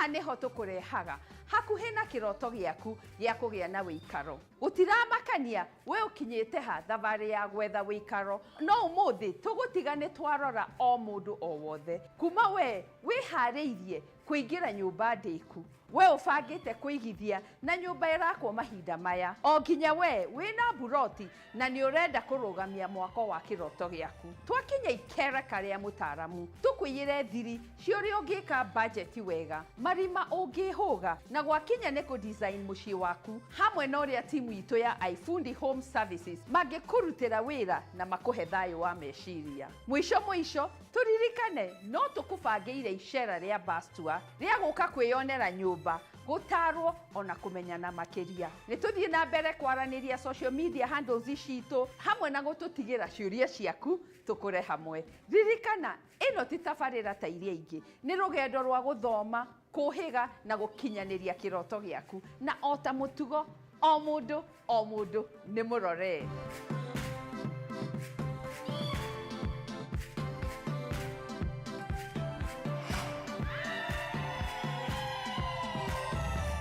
Haha nĩho tũkũrehaga hakuhĩ na kĩroto gĩaku gĩa kũgĩa na wĩikaro. Gũtiramakania we ũkinyĩte ha thabarĩ ya gwetha wĩikaro, no ũmũthĩ tũgũtiga nĩ twarora o mũndũ o wothe. Kuma we wĩharĩirie kũingĩra nyũmba ndĩku, we ũbangĩte kũigithia na nyũmba ĩrakwo mahinda maya, o nginya we wĩna mburoti na nĩ ũrenda kũrũgamia mwako wa kĩroto gĩaku. Twakinya ikereka rĩa mũtaaramu, tũkũiyĩre thiri cia ũrĩa ũngĩka bajeti wega, marima ũngĩhũga, na gwakinya nĩ kũ design mũciĩ waku hamwe na ũrĩa timu itũ ya iFundi Home Services mangĩkũrutĩra wĩra na makũhe thayũ wa meciria. Mũico mũico, tũririkane no tũkũbangĩire icera rĩa bus tour rĩa gũka kwĩyonera nyũmba, gũtarwo ona kũmenyana makĩria. Nĩ tũthiĩ na mbere kwaranĩria social media handles citũ hamwe na gũtũtigĩra ciũria ciaku tũkũre hamwe. Ririkana, ĩno ti tabarĩra ta iria ingĩ, nĩ rũgendo rwa gũthoma, kũhĩga na gũkinyanĩria kĩroto gĩaku. Na o ta mũtugo, o mũndũ o mũndũ nĩ mũrore.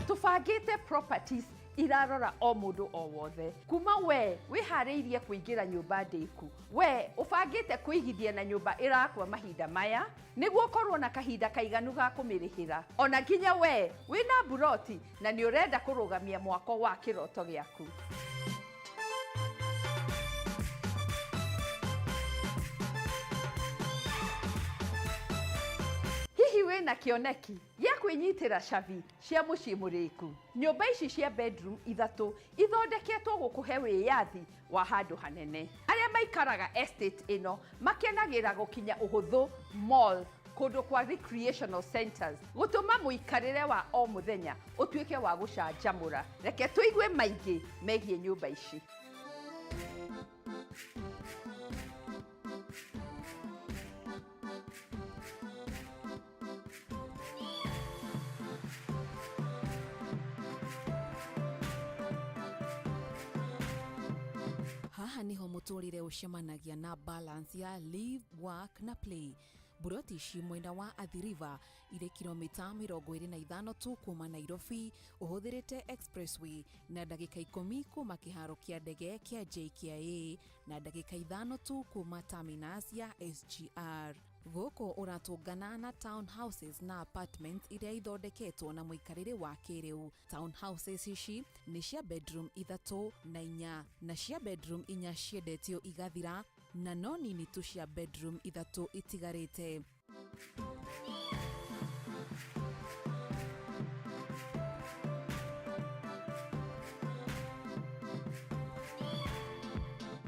Tũbangĩte properties irarora o mũndũ o wothe, kuma we wĩharĩirie kũingĩra nyũmba ndĩku, we ũbangĩte kũigithia na nyũmba ĩrakwa mahinda maya nĩguo ũkorwo na kahinda kaiganu ga kũmĩrĩhĩra, ona nginya we wĩna mburoti na nĩ ũrenda kũrũgamia mwako wa kĩroto gĩaku. Hihi wĩna kĩoneki gĩa kwĩnyitĩra cabi cia mũciĩ mũrĩku? Nyũmba ici cia bedroom ithatũ ithondeketwo gũkũhe wĩyathi wa handũ hanene. Arĩa maikaraga estate ĩno makenagĩra gũkinya ũhũthũ mall, kũndũ kwa recreational centers, gũtũma mũikarĩre wa o mũthenya ũtuĩke wa gũcanjamũra. Reke tũigue maingĩ megiĩ nyũmba ici. Haha niho mũtũrĩre ũcemanagia na balance ya live, work na play. Mburoti ici mwena wa Athi River irĩ kilomita 25 tu kuma Nairobi ũhũthĩrĩte expressway na ndagĩka 10 kuma kĩharo kĩa ndege kĩa JKIA na ndagĩka 5 tu kuma terminus ya SGR. Gũkũ ũratũngana na town houses na apartments iria ithondeketwo na mũikarĩre wa kĩrĩu. Town houses ici nĩ cia bedroom 3 na 4, na cia bedroom 4 ciendetio igathira, na no nini tu cia bedroom 3 itigarĩte.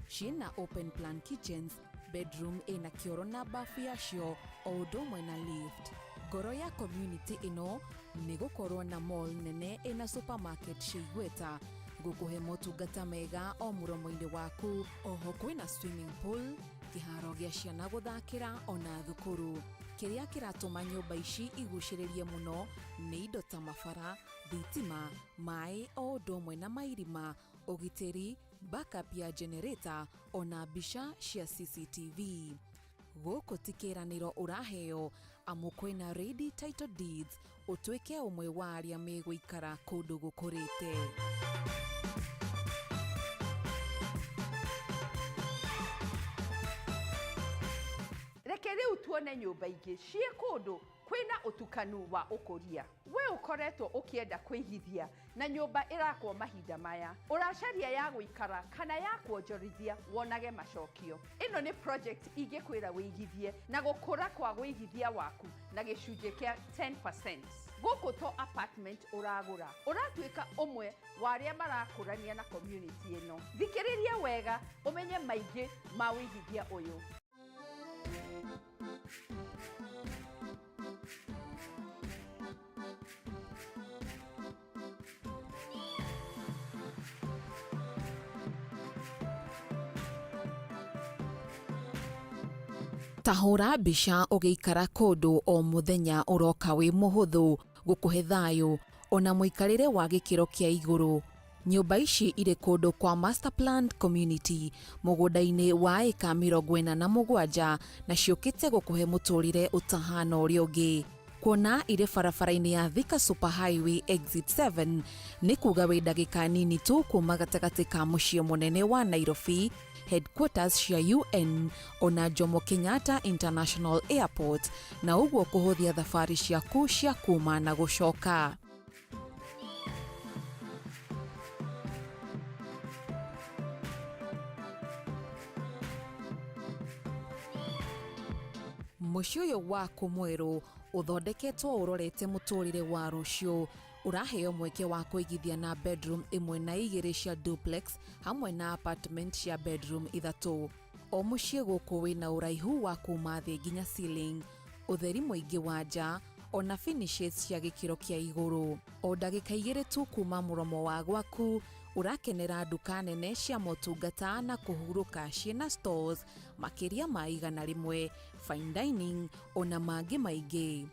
Ciĩna open plan kitchens, bedroom ĩna kĩoro na bafu yacio o ũndũ ũmwe na lift. Ngoro ya community ĩno nĩ gũkorwo na mall nene ĩna supermarket cia igweta, gũkũhe motungata mega o mũromo-inĩ waku. Oho kwĩna swimming pool, kĩharo gĩa ciana gũthakĩra ona thukuru. Kĩrĩa kĩratũma nyũmba ici igucĩrĩrie mũno nĩ indo ta mabara, thitima, maĩ o ũndũ ũmwe na mairima, ũgitĩri, backup ya generator ona mbica cia CCTV. Gũkũ ti kĩranĩro ũraheo, amu kwĩna ready title deeds ũtuĩke ũmwe wa arĩa megũikara kũndũ gũkũrĩte. Reke rĩu tuone nyũmba ingĩ ciĩ kũndũ kwĩna ũtukanu wa ũkũria. We ũkoretwo ũkĩenda kũigithia na nyũmba ĩrakwo mahinda maya, ũracaria ya gũikara kana ya kuonjorithia wonage macokio. Ĩno nĩ project ingĩkwĩra wĩigithie na gũkũra kwa wĩigithia waku na gĩcunjĩ kĩa 10%. Gũkũ to apartment ũragũra, ũratuĩka ũmwe wa arĩa marakũrania na community ĩno. Thikĩrĩria wega ũmenye maingĩ ma wĩigithia ũyũ. Ta hũra mbica ũgĩikara kũndũ o mũthenya ũroka wĩ mũhũthũ, gũkũhe thayũ ona mũikarĩre wa gĩkĩro kĩa igũrũ. Nyũmba ici irĩ kũndũ kwa master planned community mũgũnda-inĩ wa ĩka 47 na ciũkĩte gũkũhe mũtũrĩre ũtahana ũrĩa ũngĩ. Kuona irĩ barabara-inĩ ya Thika Super Highway Exit 7, nĩ kuga wĩ ndagĩka nini tu kuma gatagatĩ ka mũciĩ mũnene wa Nairobi, headquarters cia UN ona Jomo Kenyatta International Airport, na ũguo kũhũthia thabarĩ ciaku cia kuma na gũcoka. Mũciĩ ũyũ waku mwerũ ũthondeketwo ũrorete mũtũrĩre wa rũciũ. Ũraheo mweke wa kũigithia na bedroom ĩmwe na igĩrĩ cia duplex hamwe na apartment cia bedroom ithatũ. O mũciĩ gũkũ wĩna ũraihu wa kuma thĩ nginya ceiling, ũtheri mũingĩ wa nja ona finishes cia gĩkĩro kĩa igũrũ. O ndagĩka 2 tu kuma mũromo wa gwaku, ũrakenera nduka nene cia motungata na kũhurũka ciĩna stores makĩria ma 100, fine dining ona mangĩ maingĩ.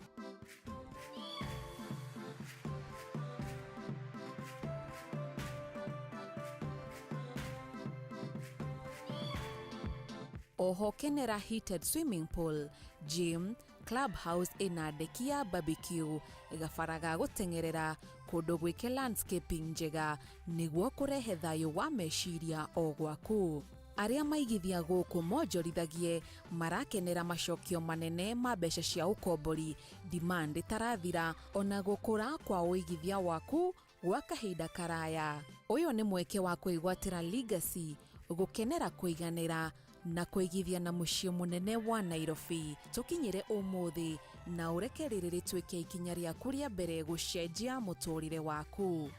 Oho kenera heated swimming pool, gym, clubhouse ĩna ndeki ya barbecue, gabara ga gũteng'erera, kũndũ gwĩke landscaping njega nĩguo kũrehe thayũ wa meciria o gwaku. Arĩa maigithia gũkũ monjorithagie marakenera macokio manene ma mbeca cia ũkombori, demand ĩtarathira ona gũkũra kwa ũigithia waku gwa kahinda karaya. Ũyũ nĩ mweke wa kwĩgwatĩra legacy, gũkenera kũiganĩra na kũigithia na mũciĩ mũnene wa Nairobi. Tũkinyĩre ũmũthĩ na ũreke rĩrĩ rĩtuĩke ikinya rĩaku rĩa mbere gũcenjia mũtũrĩre waku.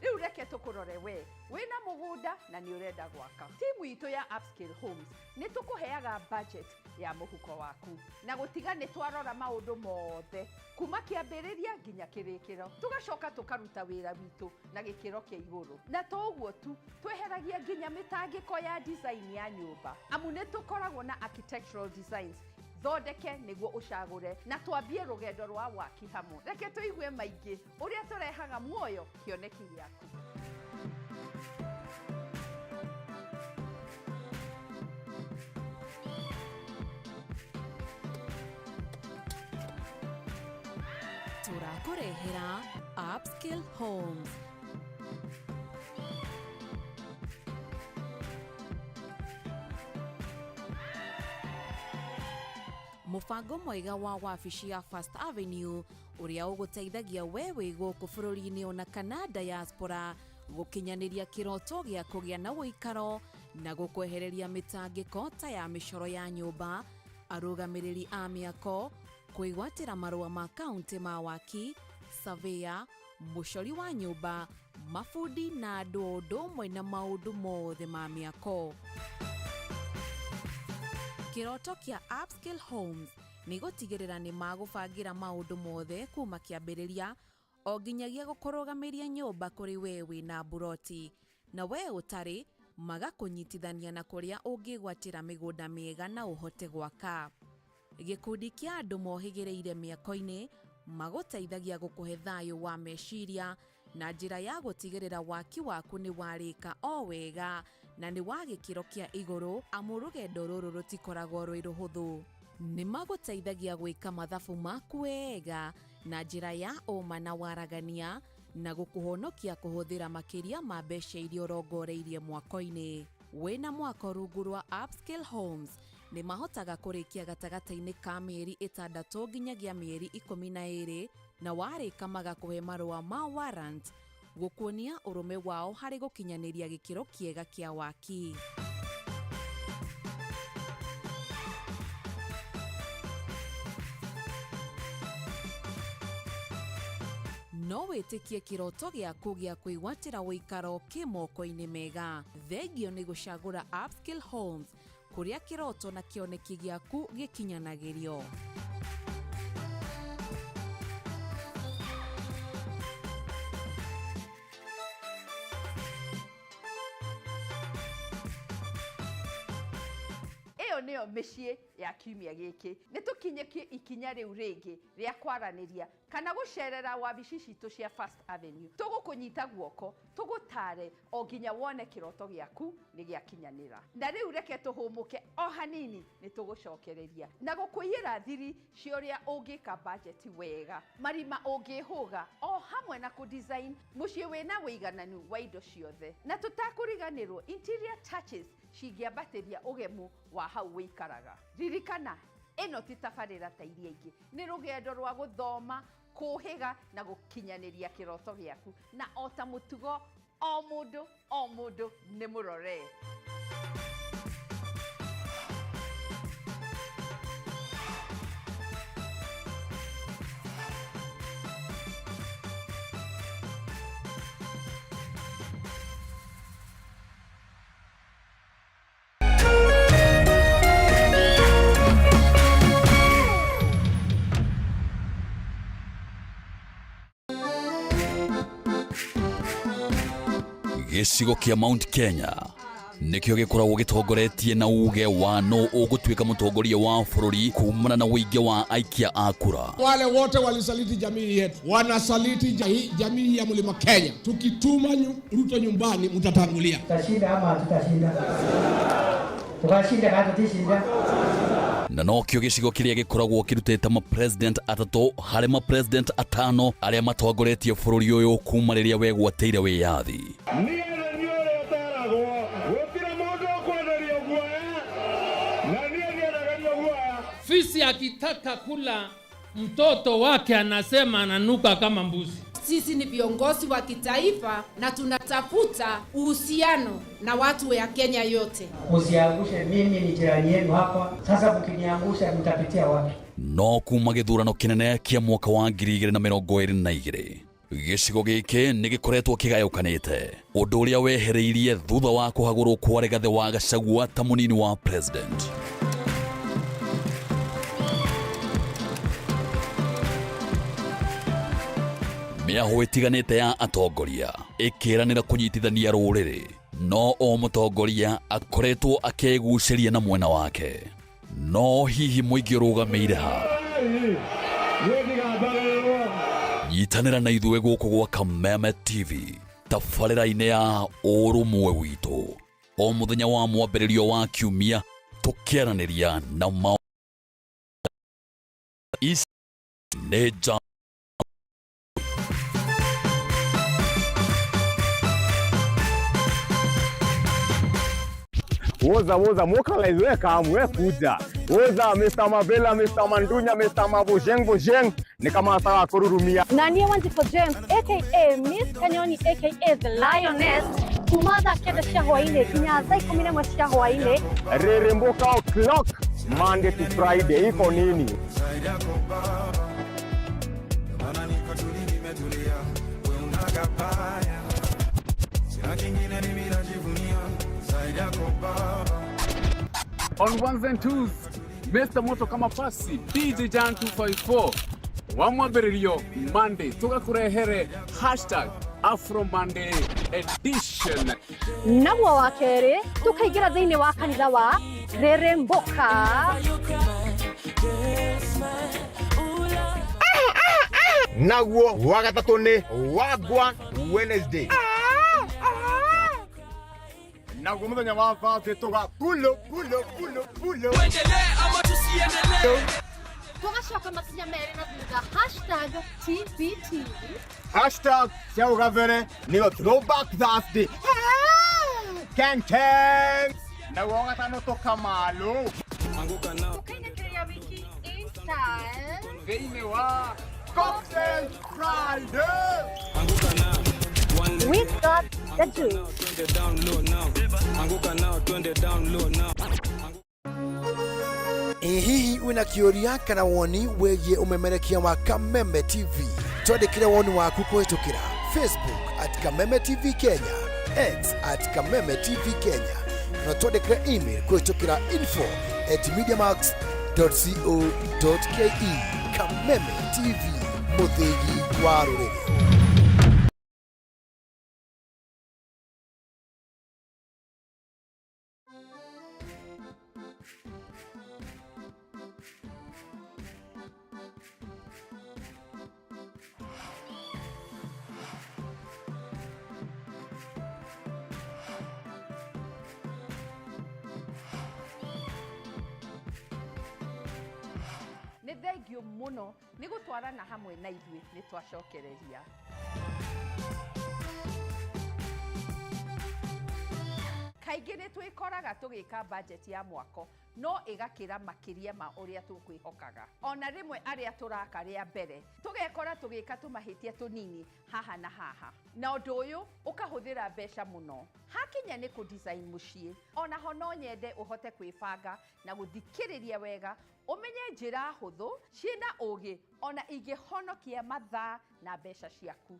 Rĩu reke tũkũrore we wĩna mũgũnda na nĩ ũrenda gwaka. Timu itũ ya Upscale Homes nĩ tũkũheaga budget ya mũhuko waku na gũtiga nĩ twarora maũndũ mothe kuma kĩambĩrĩria nginya kĩrĩkĩro, tũgacoka tũkaruta wĩra witũ na gĩkĩro kĩa igũrũ. Na to ũguo tu, tweheragia nginya mĩtangĩko ya design ya nyũmba, amu nĩ tũkoragwo na architectural designs thondeke nĩguo ũcagũre na twambie rũgendo rwa waki hamwe. Reke tũigue maingĩ ũrĩa tũrehaga muoyo kĩoneki gĩaku. Tũrakũrehera Upscale Homes. Mũbango mwega wa wabici ya First Avenue ũrĩa ũgũteithagia we wĩ gũkũ bũrũri-inĩ ona kana diaspora gũkinyanĩria kĩroto gĩa kũgĩa na ũikaro na gũkwehereria mĩtangĩko ta ya mĩcoro ya nyũmba, arũgamĩrĩri a mĩako, kwĩgwatĩra marũa ma kaunti ma waki, surveyor, mũcori wa nyũmba, mabundi na andũ o ũndũ ũmwe na maũndũ mothe ma mĩako. Kĩroto kĩa Upscale Homes nĩ gũtigĩrĩra nĩ magũbangĩra maũndũ mothe kuma kĩambĩrĩria o nginyagia gũkũrũgamĩria nyũmba kũrĩ we wĩna mburoti na we ũtarĩ, magakũnyitithania na kũrĩa ũngĩgwatĩra mĩgũnda mĩega na ũhote gwaka. Gĩkundi kĩa andũ mohĩgĩrĩire mĩako-inĩ magũteithagia gũkũhe thayũ wa meciria na njĩra ya gũtigĩrĩra waki waku nĩ warĩka o wega na nĩ wa gĩkĩro kĩa igũrũ, amu rũgendo rũrũ rũtikoragwo rwĩ rũhũthũ. Nĩ magũteithagia gwĩka mathabu maku wega na njĩra ya ũma na waragania na gũkũhonokia kũhũthĩra makĩria ma mbeca iria ũrongoreirie mwako-inĩ. Wĩna mwako rungu rwa Upscale Homes nĩ mahotaga kũrĩkia gatagatĩ-inĩ ka mĩeri 6 nginyagia mĩeri 12, na warĩka magakũhe marũa ma warrant gũkuonia ũrũme wao harĩ gũkinyanĩria gĩkĩro kĩega kĩa waki. No wĩtĩkie kĩroto gĩaku gĩa kwĩgwatĩra ũikaro kĩ moko-inĩ mega. Thengio nĩ gũcagũra Upscale Homes kũrĩa kĩroto na kĩoneki gĩaku gĩkinyanagĩrio. Ĩyo nĩyo mĩciĩ ya kiumia gĩkĩ. Nĩ tũkinyanĩirie Tũkinyĩkie ikinya rĩu rĩngĩ rĩa kwaranĩria kana gũcerera wabici citũ cia First Avenue. Tũgũkũnyita guoko, tũgũtare o nginya wone kĩroto gĩaku nĩ gĩakinyanĩra. Na rĩu reke tũhũmũke o hanini, nĩ tũgũcokereria na gũkũiyĩra thiri cia ũrĩa ũngĩka bajeti wega, marima ũngĩhũga, o hamwe na kũ-design mũciĩ wĩna wĩigananu wa indo ciothe, na tũtakũriganĩrwo interior touches cingĩambatĩria ũgemu wa hau wĩikaraga. Ririkana, ĩno ti tabarĩra ta iria ingĩ, nĩ rũgendo rwa gũthoma, kũhĩga na gũkinyanĩria kĩroto gĩaku. Na o ta mũtugo, o mũndũ o mũndũ nĩ mũrore. Gĩcigo kĩa Mount Kenya nĩkĩo gĩkoragwo gĩtongoretie na uge wa no ũgũtuĩka mũtongoria wa bũrũri kumana na ũingĩ wa aikia a kura. Wale wote walisaliti jamii yetu, wanasaliti jamii ya Mlima Kenya. Tukituma Ruto nyumbani, mtatangulia. Tutashinda ama hatutashinda? Tukashinda kama tutashinda? Na nokĩo gĩcigo kĩrĩa gĩkoragwo kĩrutĩte mapresident atatũ harĩ mapresident atano arĩa matongoretie bũrũri ũyũ kuma rĩrĩa wegwatĩire wĩyathi. Niĩ nĩ niĩ ũrĩa ũtaragwo, gũtirĩ mũndũ ũkwenderio guoya, na niĩ ndiendagĩrio guoya. Fisi akitaka kula mtoto wake anasema ananuka kama mbuzi. Sisi ni viongozi wa kitaifa na tunatafuta uhusiano na watu ya Kenya yote. Usiangushe, mimi ni jirani yenu hapa. Sasa mkiniangusha mtapitia wapi? No kuma gĩthurano kĩnene kĩa mwaka wa 2022, gĩcigo gĩkĩ nĩ gĩkoretwo kĩgayũkanĩte, ũndũ ũrĩa wehereirie thutha wa kũhagũrwo kwa Rigathĩ wa Gachagua ta mũnini wa president. Mĩahũ ĩtiganĩte ya atongoria ĩkĩranĩra kũnyitithania rũrĩrĩ, no o mũtongoria akoretwo akĩgucĩria na mwena wake. No hihi mũingĩ ũrũgamĩire ha? Niĩ ndigambarĩrwo. Nyitanĩra na ithuĩ gũkũ gwa Kameme TV tabarĩra-inĩ ya Ũrũmwe Witũ o mũthenya wa mwambĩrĩrio wa kiumia, tũkĩaranĩria na ma ici nĩ nja. Woza woza mokalize, we kam, we kuja. Woza Mr. Mabela, Mr. Mandunya, Mr. Mabojeng Bojeng, ni kama sawa kururumia. Na niĩ Wanjikũ James aka Miss Kanyoni aka The Lioness, kuma thaa 9 cia hwaĩ-inĩ nginya thaa 11 cia hwaĩ-inĩ. Reremboka o'clock Monday to Friday, iko nini? On ones and twos, Mr. Moto kama pasi DJ Jan 254 wa mwambĩrĩrio Monday tũgakũrehere #AfroMonday edition. Naguo wa kerĩ tũkaingĩra thĩinĩ wa kanitha wa Reremboka. Naguo wa gatatũ nĩ Wagwan Wednesday. Naguo mũthenya wa Thursday tũga pulo pulo pulo pulo. Tũgacoka makinya merĩ na thutha, #TBT. Hashtag cia ũgabere nĩyo Throwback Thursday. Keng keng. Naguo wa gatano tũkamalo. Tũkainĩkĩria wiki in style thĩinĩ wa Cocktail Friday. We got the juice. Ĩ hihi wĩna kĩũria kana woni wĩgiĩ ũmemerekia wa Kameme TV? Twandĩkĩre woni waku kũhĩtũkĩra Facebook @KamemeTV Kenya, X @KamemeTV Kenya, na twandĩkĩre email kũhĩtũkĩra info@mediamax.co.ke. Kameme TV, mũthĩgi wa rũrĩrĩ. Thengiũ mũno nĩ gũtwarana hamwe na ithuĩ, nĩ twacokereria. Kaingĩ nĩ twĩkoraga tũgĩka budget ya mwako no ĩgakĩra makĩria ma ũrĩa tũkwĩhokaga. Ona rĩmwe arĩa tũraka rĩa mbere tũgekora tũgĩka tũmahĩtia tũnini haha na haha, na ũndũ ũyũ ũkahũthĩra mbeca mũno. Hakinya nĩ kũ design mũciĩ, onaho no nyende ũhote kwĩbanga na gũthikĩrĩria wega, ũmenye njĩra hũthũ ciĩna ũgĩ ona ingĩhonokia mathaa na mbeca ciaku.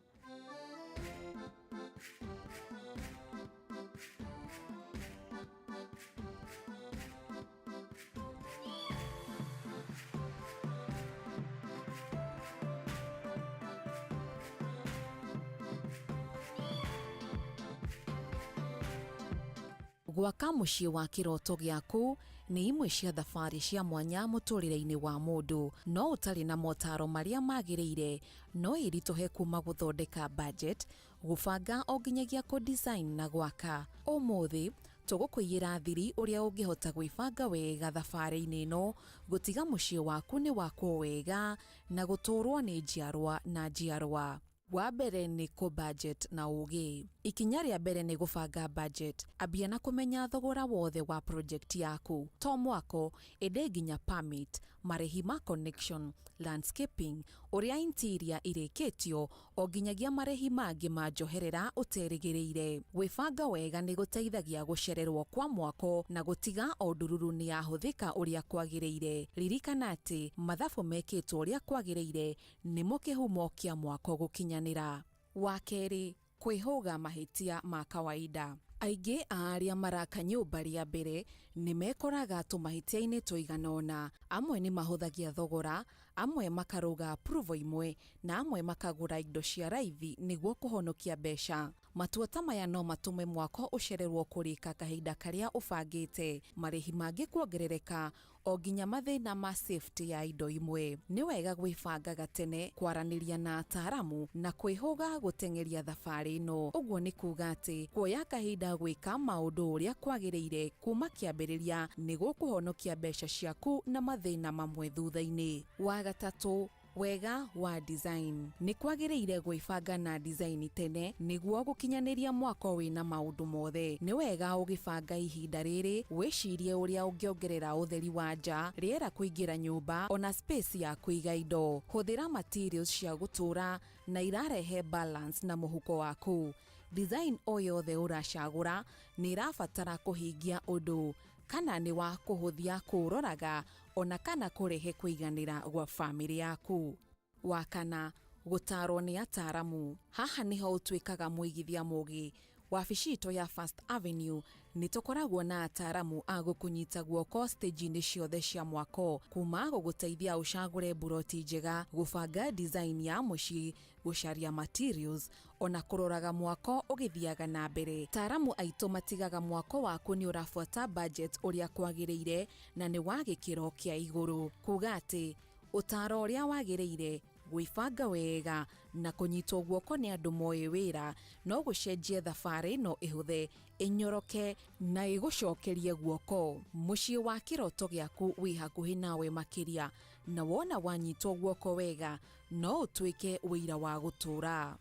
Gwaka mũciĩ wa kĩroto gĩaku nĩ imwe cia thabarĩ cia mwanya mũtũrĩre-inĩ wa mũndũ, no ũtarĩ na motaro marĩa magĩrĩire no ĩritũhe kuma gũthondeka budget, gũbanga o nginyagia kũ design na gwaka. Ũmũthĩ tũgũkũiyĩra thiri ũrĩa ũngĩhota gwĩbanga wega thabarĩ-inĩ ĩno, gũtiga mũciĩ waku nĩ wakwo wega na gũtũrwo nĩ njiarwa na njiarwa. Wa mbere nĩ kũ budget na ũgĩ. Ikinya rĩa mbere nĩ gũbanga budget. Ambia na kũmenya thogora wothe wa project yaku, to mwako ĩndĩ nginya permit, marĩhi ma connection, landscaping, ũrĩa interior irĩkĩtio, o nginyagia marĩhi mangĩ ma njoherera ũterĩgĩrĩire. Gwĩbanga wega nĩ gũteithagia gũcererwo kwa mwako na gũtiga o ndururu nĩ yahũthĩka ũrĩa kwagĩrĩire. Ririkana atĩ mathabu mekĩtwo ũrĩa kwagĩrĩire nĩmo kĩhumo kĩa mwako gũkinyanĩra. Wa kerĩ, kwĩhũga mahĩtia ma kawaida. Aingĩ a arĩa maraka nyũmba rĩa mbere nĩ mekoraga tũmahĩtia-inĩ tũigana ũna. Amwe nĩ mahũthagia thogora, amwe makarũga approval imwe, na amwe makagũra indo cia raithi nĩguo kũhonokia mbeca. Matua ta maya no matũme mwako ũcererwo kũrĩka kahinda karĩa ũbangĩte, marĩhi mangĩ kuongerereka, o nginya mathĩna ma safety ya indo imwe. Nĩ wega gwĩbanga gatene, kwaranĩria na ataaramu na kwĩhũga gũteng'eria thabarĩ ĩno. Ũguo nĩ kuga atĩ kuoya kahinda gwĩka maũndũ ũrĩa kwagĩrĩire kuma kĩambĩrĩria nĩ gũkũhonokia mbeca ciaku na mathĩna mamwe thutha-inĩ. Wa gatatũ, wega wa design. Nĩ kwagĩrĩire gwĩbanga na design tene nĩguo gũkinyanĩria mwako wĩna maũndũ mothe. Nĩ wega ũgĩbanga ihinda rĩrĩ wĩcirie ũrĩa ũngĩongerera ũtheri wa nja, rĩera kũingĩra nyũmba, ona space ya kũiga indo. Hũthĩra materials cia gũtũra na irarehe balance na mũhuko waku. Design o yothe ũracagũra nĩ ĩrabatara kũhingia ũndũ, kana nĩ wa kũhũthia kũũroraga ona kana kũrehe kũiganĩra gwa bamĩrĩ yaku. Wa kana, gũtarwo nĩ ataaramu. Haha nĩho ũtuĩkaga mũigithia mũgĩ. Wabici itũ ya First Avenue nĩ tũkoragwo na ataaramu a gũkũnyita guoko stage-inĩ ciothe cia mwako, kuma gũgũteithia ũcagũre mburoti njega, gũbanga design ya mũciĩ, gũcaria materials, ona kũroraga mwako ũgĩthiaga na mbere. Taaramu aitũ matigaga mwako waku nĩ ũrabuata budget ũrĩa kwagĩrĩire na nĩ wa gĩkĩro kĩa igũrũ. Kuga atĩ ũtaaro ũrĩa wagĩrĩire, gwĩbanga wega na kũnyitwo guoko nĩ andũ moĩ wĩra no gũcenjie thabarĩ ĩno ĩhũthe, ĩnyoroke na ĩgũcokerie guoko. Mũciĩ wa kĩroto gĩaku wĩ hakuhĩ nawe makĩria, na wona wanyitwo guoko wega no ũtuĩke ũira wa gũtũũra.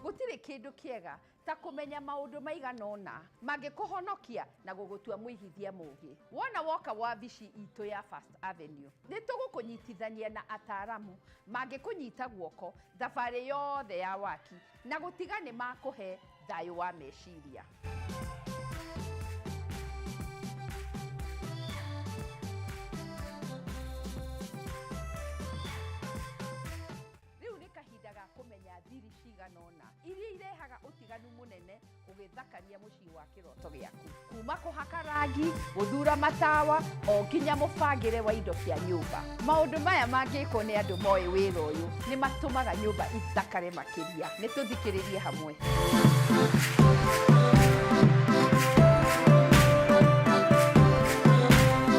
Gũtirĩ kĩndũ kĩega ta kũmenya maũndũ maigana ũna mangĩkũhonokia na gũgũtua mũigithia mũgĩ. Wona woka wabici itũ ya First Avenue, nĩ tũgũkũnyitithania na ataaramu mangĩkũnyita guoko thabarĩ yothe ya waki na gũtiga nĩ makũhe thayũ wa meciria. Rĩu nĩ kahinda ga kũmenya thiri cigana ũna iria irehaga ũtiganu mũnene ũgĩthakaria mũciĩ wa kĩroto gĩaku, kuma kũhaka rangi, gũthura matawa, o nginya mũbangĩre wa indo cia nyũmba. Maũndũ maya mangĩkwo nĩ andũ moĩ wĩra ũyũ nĩ matũmaga nyũmba ithakare makĩria. Nĩ tũthikĩrĩrie hamwe.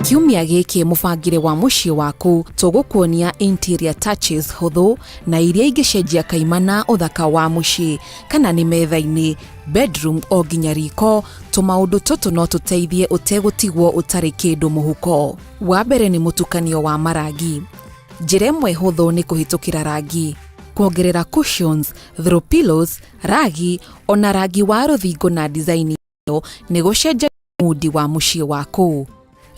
Kiumia gĩkĩ mũbangĩre wa mũciĩ waku tũgũkuonia interior touches hũthũ na iria ingĩcenjia kaimana ũthaka wa mũciĩ, kana nĩ metha-inĩ, bedroom o nginya riko. Tũmaũndũ tũtũ no tũteithie ũtegũtigwo ũtarĩ kĩndũ mũhuko. Wa mbere nĩ mũtukanio wa marangi. Njĩra ĩmwe hũthũ nĩ kũhĩtũkĩra rangi, kuongerera cushions, throw pillows, ragi ona rangi wa rũthingo na design nĩ gũcenjia mundi wa mũciĩ waku.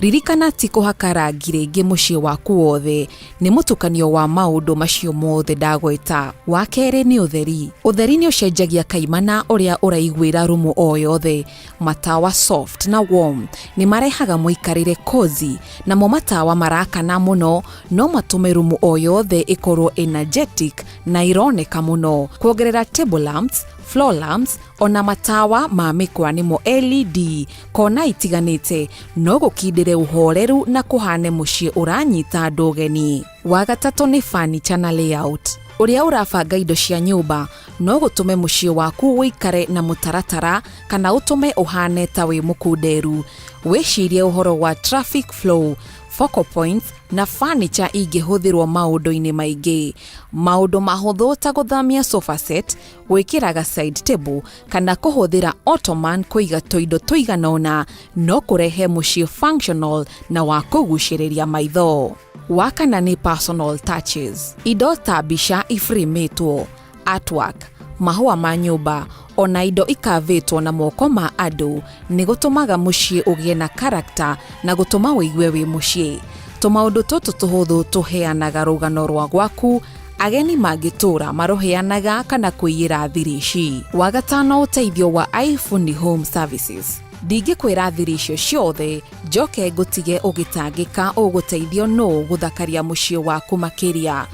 Ririkana ti kũhaka rangi rĩngĩ mũciĩ waku wothe, nĩ mũtukanio wa maũndũ macio mothe ndagweta. Wa kerĩ nĩ ũtheri. Ũtheri nĩ ũcenjagia kaimana ũrĩa ũraiguĩra rumu o yothe. Matawa soft na warm nĩ marehaga mũikarĩre cozy, namo matawa marakana mũno no matũme rumu o yothe ĩkorwo energetic na ironeka mũno. Kuongerera table lamps, floor lamps ona matawa ma mĩkwa nĩmo LED kona itiganĩte no gũkindĩre ũhoreru na kũhane mũciĩ ũranyita andũ ũgeni. Wa gatatũ nĩ furniture na layout. Ũrĩa ũrabanga indo cia nyũmba no gũtũme mũciĩ waku ũikare na mũtaratara kana ũtũme ũhane ta wĩ mũkunderu. Wĩcirie ũhoro wa traffic flow, focal points na furniture ingĩhũthĩrwo maũndũ-inĩ maingĩ. Maũndũ mahũthũ ta gũthamia sofa set, gwĩkĩraga side table kana kũhũthĩra ottoman kũiga tũindo tũigana ũna no kũrehe mũciĩ functional na wa kũgucĩrĩria maitho. Wa kana nĩ personal touches. Indo ta mbica iframĩtwo, artwork, mahũa ma nyũmba ona indo ikavĩtwo na moko ma andũ nĩ gũtũmaga mũciĩ ũgĩe na character na gũtũma ũigue wĩ mũciĩ. Tũmaũndũ tũtũ tũhũthũ tũheanaga rũgano rwa gwaku, ageni mangĩtũra marũheanaga kana kũiyĩra thiri ici. Wa gatano, ũteithio wa iFundi Home Services. Ndingĩkwĩra thiri icio ciothe njoke ngũtige ũgĩtangĩka ũgũteithio nũ gũthakaria mũciĩ waku makĩria.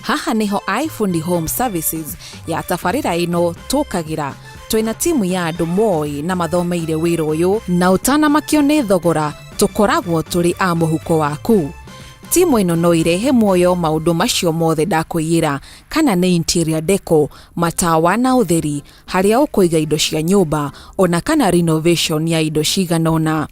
Haha nĩho iFundi Home Services ya tabarĩra ĩno tũkagĩra. Twĩna timu ya andũ moĩ na mathomeire wĩra ũyũ, na ũtanamakio nĩ thogora tũkoragwo tũrĩ a mũhuko waku. Timu ĩno no irehe muoyo maũndũ macio mothe ndakwĩyĩra, kana nĩ interior deco, matawa na ũtheri, harĩa ũkũiga indo cia nyũmba ona kana renovation ya indo cigana ũna.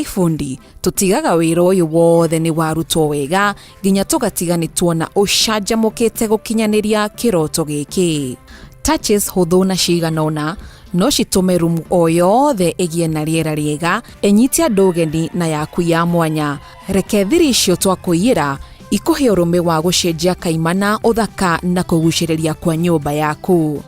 iFundi tũtigaga wĩra ũyũ wothe nĩ warutwo wega nginya tũgatiga nĩ tuona ũcanjamũkĩte gũkinyanĩria kĩroto gĩkĩ. Touches hũthũ na cigana ũna no citũme rumu o yothe ĩgĩe na rĩera rĩega, ĩnyite andũ ũgeni na yaku ya mwanya. Reke thiri icio twakũiyĩra ikũhe ũrũme wa gũcenjia kaimana ũthaka na kũgucĩrĩria kwa nyũmba yaku.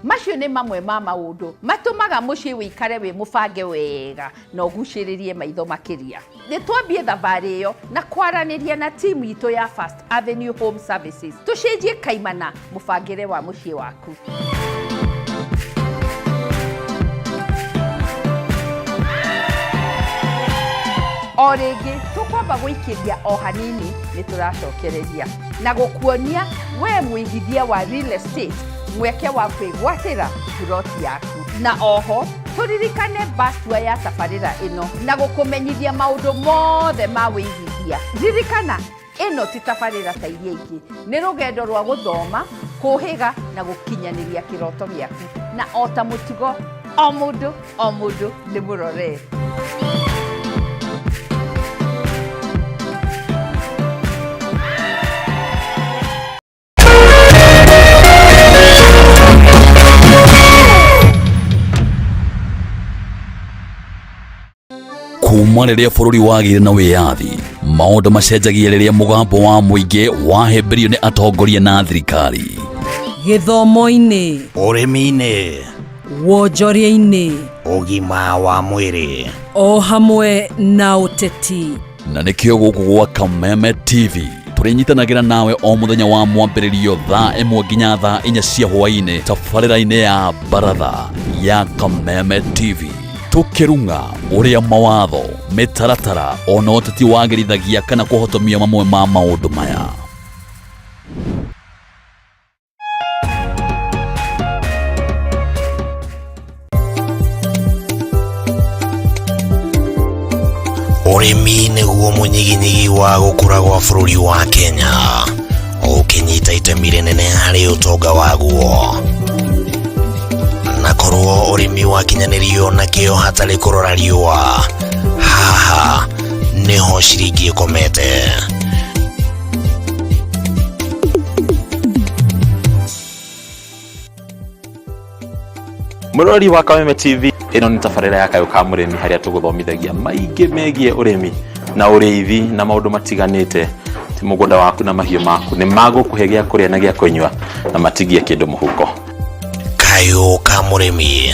Macio nĩ mamwe ma maũndũ matũmaga mũciĩ wĩikare wĩ mũbange wega na ũgucĩrĩrie maitho makĩria. Nĩ twambie thabarĩ ĩyo na kwaranĩria na timu itũ ya First Avenue Home Services tũcenjie kaimana mũbangĩre wa mũciĩ waku. O rĩngĩ tũkwamba gũikĩria o hanini nĩ tũracokereria na gũkuonia we mũigithia wa real estate mweke wa kwĩgwatĩra buroti yaku, na oho tũririkane bastua ya tabarĩra ĩno na gũkũmenyithia maũndũ mothe ma wĩigithia. Ririkana ĩno ti tabarĩra ta iria ingĩ, nĩ rũgendo rwa gũthoma, kũhĩga na gũkinyanĩria kĩroto gĩaku, na o ta mũtugo o mũndũ o mũndũ nĩ mũrore. Kuma rĩrĩa bũrũri wagĩire na wĩyathi, maũndũ macenjagia rĩrĩa mũgambo wa mũingĩ wahĩmbĩrio nĩ atongoria na thirikari. Gĩthomo-inĩ, ũrĩmi-inĩ, wonjoria-inĩ, ũgima wa mwĩrĩ, o hamwe na ũteti. Na nĩkĩo gũkũ gwa Kameme TV tũrĩnyitanagĩra nawe o mũthenya wa mwambĩrĩrio thaa 1 nginya thaa 4 cia hwaĩ-inĩ tabarĩra-inĩ ya Baratha ya Kameme TV, tũkĩrung'a ũrĩa mawatho, mĩtaratara ona ũteti wagĩrithagia kana kũhotomia mamwe ma maũndũ maya. Ũrĩmi nĩguo mũnyiginyigi wa gũkũra gwa bũrũri wa Kenya, ũkĩnyita itemi rĩnene harĩ ũtonga waguo. Na korwo ũrĩmi wakinyanĩrio na kĩo hatarĩ kũrora riũa, haha nĩho ciringi ĩkomete. Mũrori wa Kameme TV, ĩno nĩ tabarĩra ya Kayũ ka Mũrĩmi harĩa tũgũthomithagia maingĩ megiĩ ũrĩmi na ũrĩithi na maũndũ matiganĩte. Ti mũgũnda waku na mahiũ maku nĩ magũkũhe gĩa kũrĩa na gĩa kũnyua na matigie kĩndũ mũhuko. Kayũ ka Mũrĩmi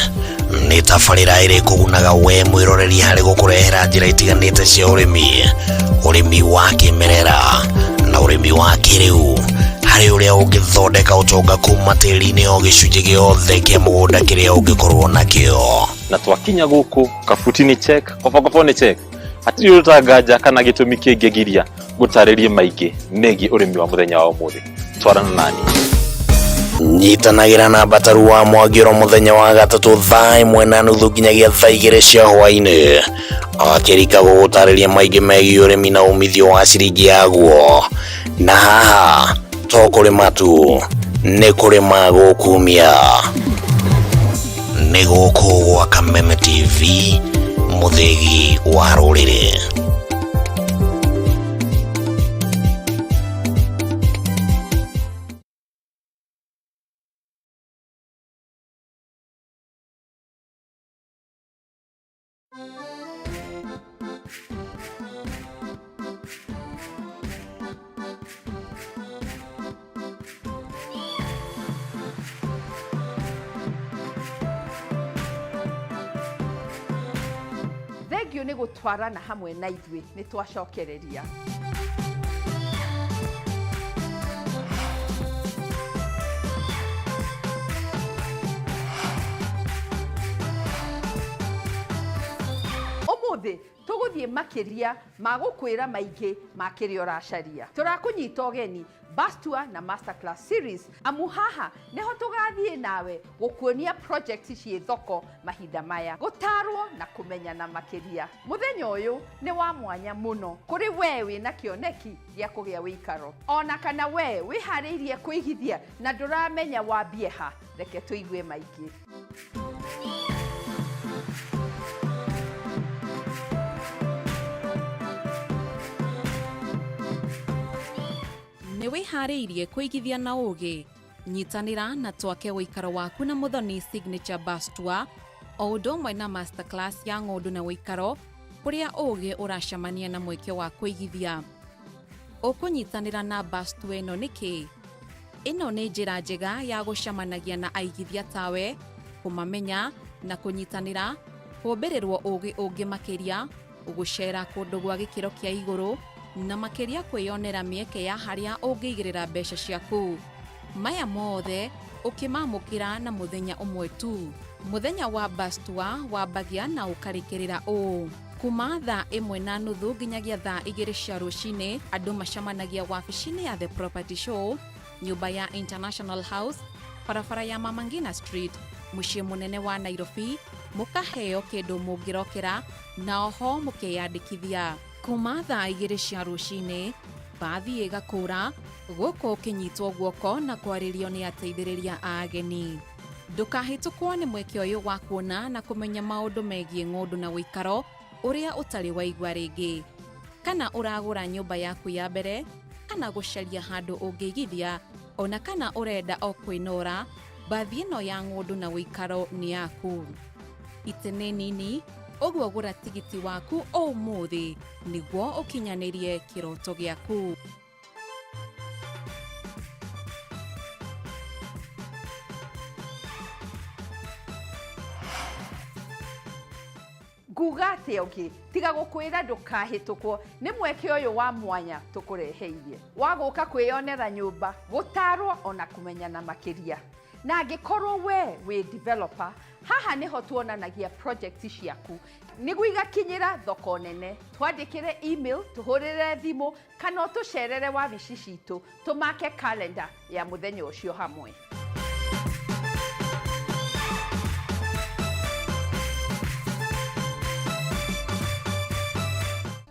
nĩ tabarĩra ĩrĩ kũgunaga we mwĩroreri harĩ gũkũrehera njĩra itiganĩte cia ũrĩmi, ũrĩmi wa kĩmerera na ũrĩmi wa kĩrĩu, harĩ ũrĩa ũngĩthondeka ũtonga kuma tĩri-inĩ o gĩcunjĩ gĩothe kĩa mũgũnda kĩrĩa ũngĩkorwo nakĩo. Na twakinya gũkũ kabuti nĩ check, kobokobo nĩ check, hatirĩ ũndũ tanganja kana gĩtũmi kĩngĩgiria gũtarĩrie maingĩ megiĩ ũrĩmi wa mũthenya wa ũmũthĩ. Twarana nani. Nyitanagĩra na Mbataru wa Mwangĩro mũthenya wa gatatũ thaa 1:30 nginyagia thaa 2 cia hwaĩ-inĩ, akĩrika gũgũtarĩria maingĩ megiĩ ũrĩmi na umithio wa ciringi yaguo. Na haha to kũrĩma tu, nĩ kũrĩma gũkumia. Nĩ gũkũ gwa Kameme TV, mũthĩgi wa rũrĩrĩ. Thengiũ nĩ gũtwarana hamwe na ithuĩ, nĩ twacokereria. Ũmũthĩ tũgũthiĩ makĩria ma gũkwĩra maingĩ ma kĩrĩa ũracaria. Tũrakũnyita ũgeni Bus Tour na Masterclass Series, amu haha nĩho tũgathiĩ nawe gũkuonia project ciĩ thoko mahinda maya, gũtarwo na kũmenyana makĩria. Mũthenya ũyũ nĩ wa mwanya mũno kũrĩ we wĩna kĩoneki gĩa kũgĩa wĩikaro, ona kana we wĩharĩirie kũigithia na ndũramenya wambie ha. Reke tũigue maingĩ. Nĩ wĩharĩirie kũigithia na ũũgĩ? Nyitanĩra na twake ũikaro waku na Muthoni Signature Bus Tour o ũndũ ũmwe na Masterclass ya ng'ũndũ na ũikaro kũrĩa ũũgĩ ũracemania na mweke wa kũigithia. Ũkũnyitanĩra na bus tour ĩno nĩkĩ? Ĩno nĩ njĩra njega ya gũcemanagia na aigithia tawe, kũmamenya na kũnyitanĩra, kũmbĩrĩrwo ũũgĩ ũngĩ makĩria, gũcera kũndũ gwa gĩkĩro kĩa igũrũ, na makĩria kwĩyonera mĩeke ya harĩa ũngĩigĩrĩra mbeca ciaku. Maya mothe ũkĩmamũkĩra na mũthenya ũmwe tu. Mũthenya wa bus tour wambagia na ũkarĩkĩrĩra ũũ. Kuma thaa 1:30 nginyagia thaa 2 cia rũcinĩ, andũ macemanagia wabici-inĩ ya The Property Show, nyũmba ya International House, barabara ya Mama Ngina Street, mũciĩ mũnene wa Nairobi, mũkaheo kĩndũ mũngĩrokera na oho mũkeyandĩkithia. Kuma thaa 2 cia rũcinĩ, bathi ĩgakũra, gũkũ ũkĩnyitwo guoko na kwarĩrio nĩ ateithĩrĩria a ageni. Ndũkahĩtũkwo nĩ mweke ũyũ wa kuona na kũmenya maũndũ megiĩ ng'ũndũ na ũikaro ũrĩa ũtarĩ waigua rĩngĩ. Kana ũragũra nyũmba yaku ya mbere, kana gũcaria handũ ũngĩigithia, ona kana ũrenda o kwĩnora, bathi ĩno ya ng'ũndũ na ũikaro nĩ yaku. Itĩ nĩ nini, ũguo gũra tigiti waku ũmũthĩ nĩguo ũkinyanĩrie kĩroto gĩaku. Nguga atĩa ũngĩ tiga gũkwĩra ndũkahĩtũkwo nĩ mweke ũyũ wa mwanya tũkũreheirie wa gũka kwĩyonera nyũmba, gũtarwo ona kũmenyana makĩria. Na angĩkorwo we wĩ developer, haha nĩho tuonanagia project ciaku nĩguo igakinyĩra thoko nene. Twandĩkĩre email, tũhũrĩre thimũ kana ũtũcerere wabici citũ, tũmake calendar ya mũthenya ũcio hamwe.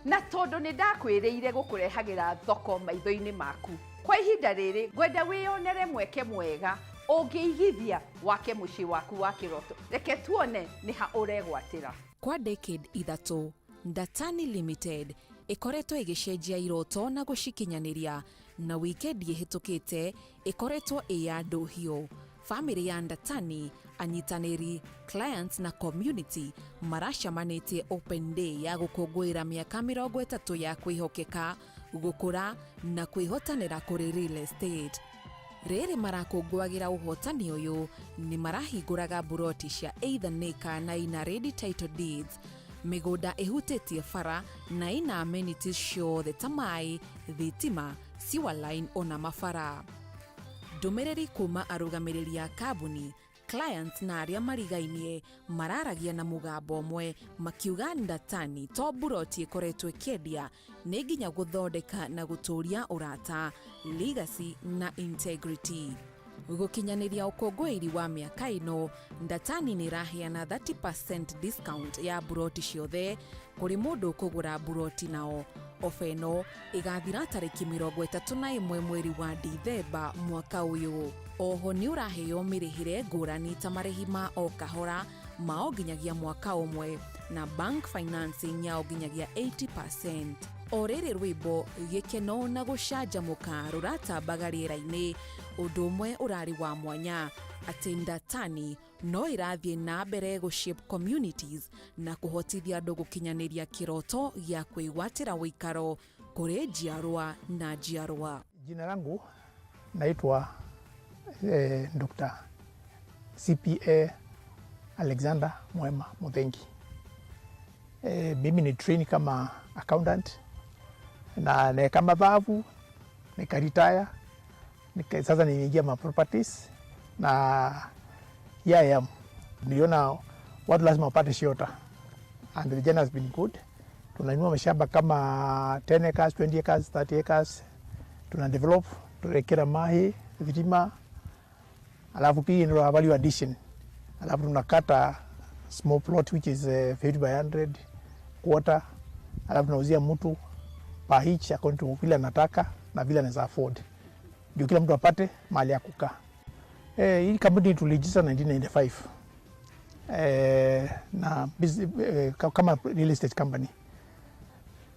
Na tondũ nĩ ndakwĩrĩire gũkũrehagĩra thoko maitho-inĩ maku, kwa ihinda rĩrĩ ngwenda wĩyonere mweke mwega ũngĩigithia wake mũciĩ waku wa kĩroto. Reke tuone nĩ ha ũregwatĩra. Kwa decade 3 Ndatani Limited ĩkoretwo ĩgĩcenjia iroto na gũcikinyanĩria, na wikendi ĩhĩtũkĩte ĩkoretwo ĩ ya ndũhiũ. Bamĩrĩ ya Ndatani, anyitanĩri, clients na community maracamanĩtie open day ya gũkũngũĩra mĩaka 30 ya kwĩhokeka, gũkũra na kwĩhotanĩra kũrĩ real estate. Rĩrĩ marakũngũagĩra ũhotani ũyũ nĩ marahingũraga mburoti cia either nĩ kana ina ready title deeds, mĩgũnda ĩhutĩtie bara na ina amenities ciothe ta maĩ, thitima, sewer line ona mabara. Ndũmĩrĩri kuma arũgamĩrĩri a kambuni, clients na arĩa marigainie mararagia na mũgambo ũmwe makiuga Ndatani to mburoti ĩkoretwo ĩkĩendia, nĩ nginya gũthondeka na gũtũria ũrata, legacy na integrity. Gũkinyanĩria ũkũngũĩri wa mĩaka ĩno, Ndatani nĩ ĩraheana 30% discount ya mburoti ciothe kũrĩ mũndũ ũkũgũra mburoti nao. Ofa ĩno ĩgathira tarĩki 31 mweri wa Dithemba mwaka ũyũ. Oho nĩ ũraheo mĩrĩhĩre ngũrani ta marĩhi ma o kahora ma o nginyagia mwaka ũmwe na bank financing ya o nginyagia 80%. O rĩrĩ rwĩmbo gĩkeno na gũcanjamũka rũratambaga rĩera-inĩ, ũndũ ũmwe ũrarĩ wa mwanya atĩ Ndatani no ĩrathiĩ na mbere gũ-shape communities na kũhotithia andũ gũkinyanĩria kĩroto gĩa kwĩgwatĩra ũikaro kũrĩ njiarwa na njiarwa. Jina langu naitwa Dr. CPA Alexander Mwema Muthengi. Mimi ni trained kama accountant na kama babu nikaretire, sasa niingia ma properties na here I am. Niliona watu lazima wapate shelter and the journey has been good. Tunanunua mashamba kama 10 acres, 20 acres, 30 acres. Tuna develop, tunawekera mahi, thitima, alafu pia ndio value addition. Alafu tunakata small plot which is 50 by 100 quarter, alafu tunauzia mtu per each according to vile anataka na vile anaweza afford, ndio kila mtu apate mahali ya kukaa. Hii kampuni tuliregister 1995 na kama real estate company,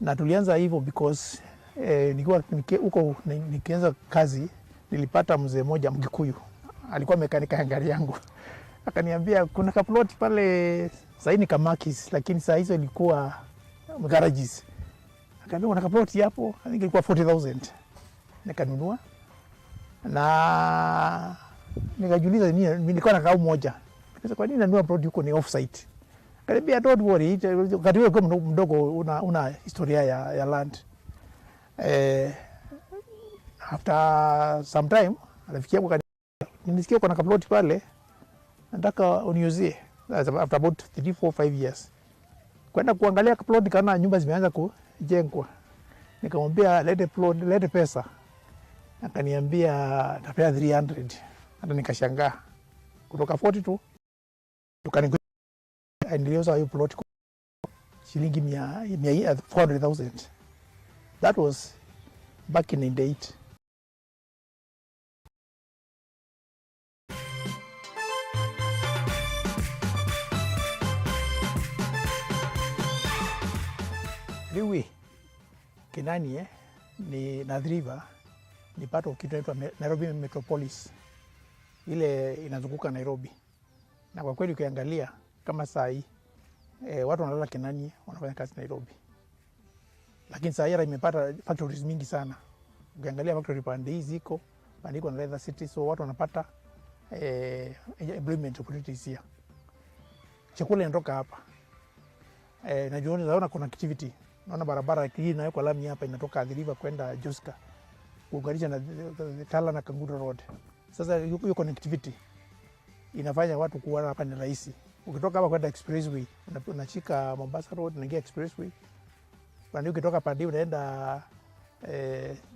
na tulianza hivyo because nikiwa huko nikianza kazi nilipata mzee mmoja Mkikuyu alikuwa mekanika gari yangu, akaniambia kuna kaplot pale sasa ni Kamakis, lakini saa hizo ilikuwa garages. Akaniambia kuna kaplot hapo, I think ilikuwa 40,000. Nikanunua na nikajiuliza nini, nilikuwa na kao moja. Nikasema kwa nini nanunua plot huko ni offsite? Akaniambia don't worry, wakati wewe ukiwa mdogo una historia ya land. After some time rafiki yangu nilisikia kuna kaplot pale, nataka uniuzie. After about 3 4 5 years kwenda kuangalia plot, kana nyumba zimeanza kujengwa. Nikamwambia lete plot, lete pesa. Akaniambia tapea 300. Hata nikashangaa kutoka 40 tu tukani niliuza hiyo plot shilingi mia 400,000. That was back in 98. Riu Kinanie ni na Athi River ni part of kitu inaitwa Nairobi Metropolis, ile inazunguka Nairobi. Na kwa kweli ukiangalia kama saa hii watu wanalala Kinanie wanafanya kazi Nairobi, lakini saa hii hata imepata factories mingi sana. Ukiangalia factory pande hii ziko pande iko na Leather City, so watu wanapata employment opportunities here. Chakula inatoka hapa najua naona connectivity, naona barabara hii inawekwa lami hapa inatoka Athi River kwenda Joska kuunganisha na Tala na Kangundo Road. Sasa hiyo connectivity inafanya watu kuona hapa ni rahisi. Ukitoka hapa kwenda expressway, unashika Mombasa Road unaingia expressway. Pande ukitoka pande unaenda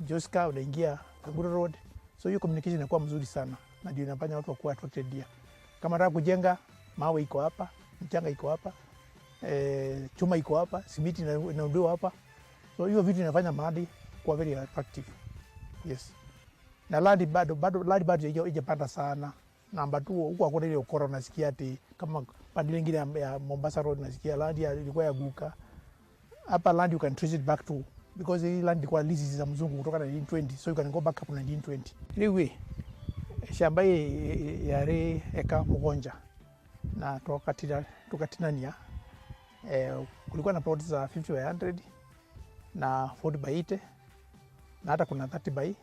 Joska unaingia Kangundo Road. So hiyo communication inakuwa mzuri sana na ndio inafanya watu wakuwa attracted here. Kama nataka kujenga, mawe iko hapa, mchanga iko hapa, chuma iko hapa, simiti inaundiwa hapa. So hiyo vitu inafanya mahali kuwa very attractive. Yes. Na land bado land bado haijapanda sana. Namba 2, huko hakuna ile ukora unasikia ati kama pande nyingine ya Mombasa Road unasikia land ilikuwa ya guka. Hapa land you can trace it back to, because hii land ilikuwa leases za mzungu kutoka 1920, so you can go back up to 1920. Anyway, shamba hii yari eka mgonja na tukatinania. Kulikuwa na plots za 50 by 100 na 40 by 80 na hata kuna 30 by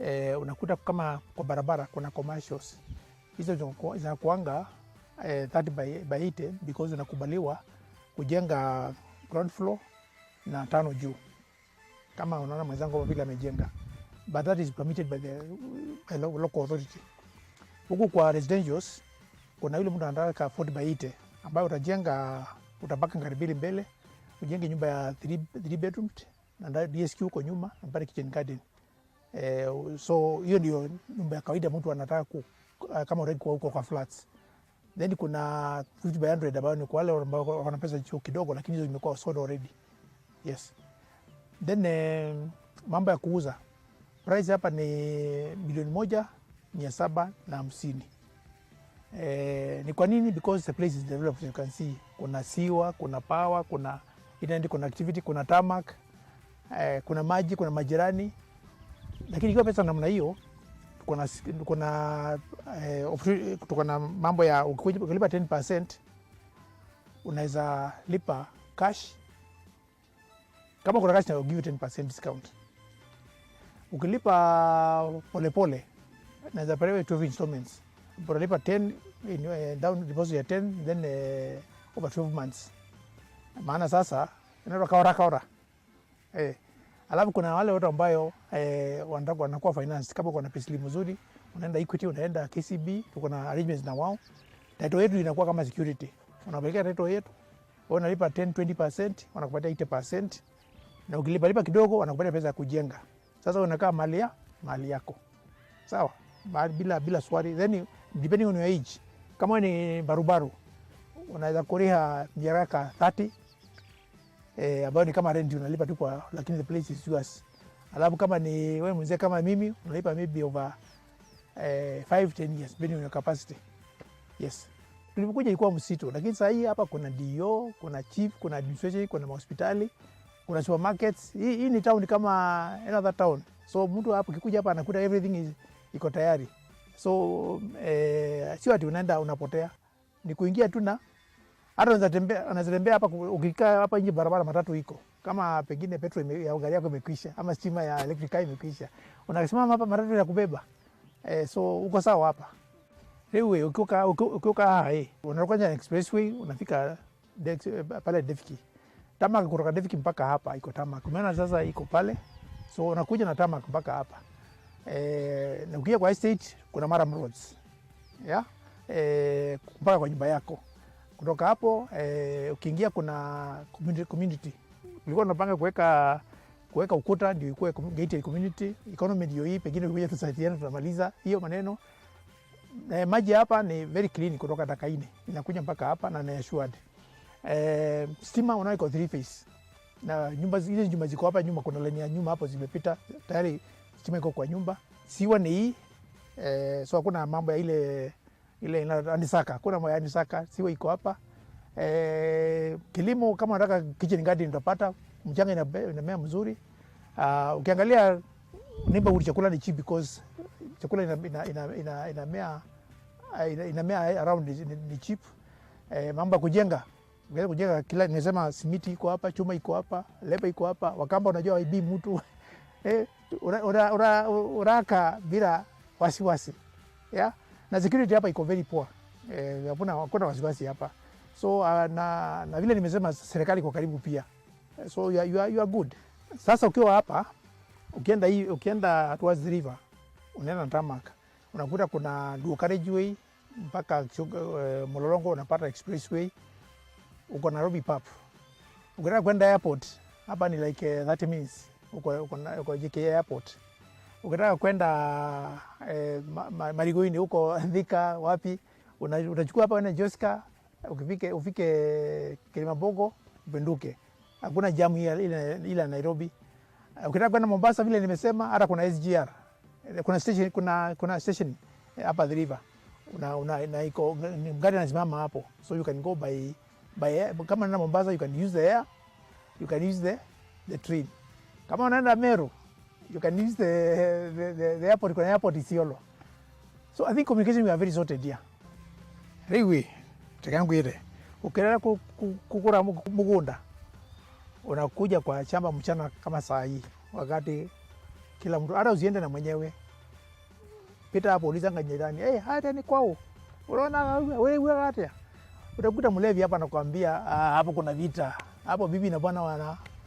80. Unakuta kama kwa barabara kuna commercials hizo zinakuanga 30 by 80 because unakubaliwa kujenga ground floor na 5 juu, kama unaona mwenzangu vile amejenga, but that is permitted by the local authority. Huku kwa residentials kuna yule mtu anataka 40 by 80 ambayo utajenga, utapaka ngari mbili mbele, ujenge nyumba ya 3 bedroom na DSQ huko nyuma na pale kitchen garden. So hiyo ndio nyumba ya kawaida mtu anataka kama unataka kuwa huko kwa flats. Then kuna 50 by 100 ambayo ni kwa wale ambao wana pesa juu kidogo, lakini hizo zimekuwa sold already. Yes. Then mambo ya kuuza, price hapa ni 1,750,000. Ni kwa nini? Because the place is developed, you can see. Kuna siwa, kuna power, kuna internet connectivity, kuna tarmac, kuna maji, kuna majirani. Lakini ikiwa pesa namna hiyo, kuna mambo ya ukilipa 10% unaweza lipa cash. Kama kuna cash, na give you 10% discount. Ukilipa polepole naweza pewa 12 installments. Unalipa 10 down deposit ya 10, then over 12 months. Maana sasa inaitwa kaora. Alafu kuna wale watu ambayo wanakuwa finance. Kama uko na pesa mzuri, unaenda Equity, unaenda KCB, tuko na arrangements na wao. Title yetu inakuwa kama security. Unapeleka title yetu, wewe unalipa 10 20%, wanakupatia 80%, na ukilipa lipa kidogo wanakupatia pesa ya kujenga. Sasa unakaa mali yako. Sawa? Bila swali. Then depending on your age, kama ni barubaru unaweza kuriha miaka 30, ambayo ni kama rent unalipa tu kwa, lakini the place is yours. Alafu kama ni wewe mzee kama mimi unalipa maybe over 5-10 years depending on your capacity. Yes. Tulipokuja ilikuwa msitu, lakini sasa hii hapa kuna DO, kuna chief, kuna administration, kuna hospitali, kuna supermarkets. Hii ni town kama another town. So mtu hapo kikuja hapa anakuta everything is iko tayari. So sio ati unaenda unapotea. Ni kuingia tu na hata unaweza tembea hapa, ukikaa hapa nje barabara matatu iko. Kama pengine petrol ya gari yako imekwisha ama stima ya electric car imekwisha, unasimama hapa matatu inakubeba. So uko sawa hapa. Wewe ukiuka unaruka expressway unafika pale Devki. Tarmac kutoka Devki mpaka hapa iko tarmac. Umeona sasa iko pale. So unakuja na tarmac mpaka hapa. Na ukija kwa estate kuna Maram roads. Yeah? Mpaka kwa nyumba yako. Kutoka hapo ukiingia kuna community. Tulikuwa tunapanga kuweka ukuta ndio ikuwe gated community. Economy ndio hii, pengine ukija tusaidiane tunamaliza hiyo maneno. Maji hapa ni very clean kutoka Dakaine. Inakuja mpaka hapa na ni assured. Stima unayo iko 3 phase. Na nyumba zile nyumba ziko hapa nyuma, kuna line ya nyuma hapo zimepita tayari, stima iko kwa nyumba. Siwa ni hii. So hakuna mambo ya ile anisaka, hakuna mambo ya anisaka, siwa iko hapa. Kilimo kama unataka kitchen garden utapata, mchanga inamea mzuri. Ukiangalia neighborhood chakula ni cheap because chakula inamea around ni cheap. Mambo ya kujenga, kujenga kila nimesema simiti iko hapa, chuma iko hapa, leba iko hapa. Wakamba unajua waibi mtu. Uraka bila wasiwasi. Yeah? Na security hapa iko very poor. Hakuna wasiwasi hapa. So na vile nimesema serikali iko karibu pia. So you are good. Sasa ukiwa hapa, ukienda towards the river, unaenda tarmac, unakuta kuna dual carriageway mpaka Mlolongo, unapata expressway, uko Nairobi pub. Ukitaka kwenda airport, hapa ni like 30 minutes, uko JKIA airport. Ukitaka kwenda Marigoini huko Thika wapi, unachukua hapa uende Joska, ufike Kilimambogo, upenduke. Hakuna jamu ile Nairobi. Ukitaka kwenda Mombasa, vile nimesema, hata kuna SGR. Kuna station, kuna station hapa the river. Una, una, na iko gari anasimama hapo. So you can go by air. Kama unaenda Mombasa, you can use the air, you can use the train. Kama unaenda Meru, you can use the airport, kuna airport Isiolo. So I think communication, we are very sorted here. Riwi, tekangwire. Ukirera kukura mugunda, unakuja kwa shamba mchana kama saa hii, wakati kila mtu, hata usiende na mwenyewe. Pita hapo, uliza jirani, "Hey, hata ni kwao. Unaona wewe wewe hata." Utakuta mlevi hapa anakuambia, "Ah, hapo kuna vita. Hapo bibi na bwana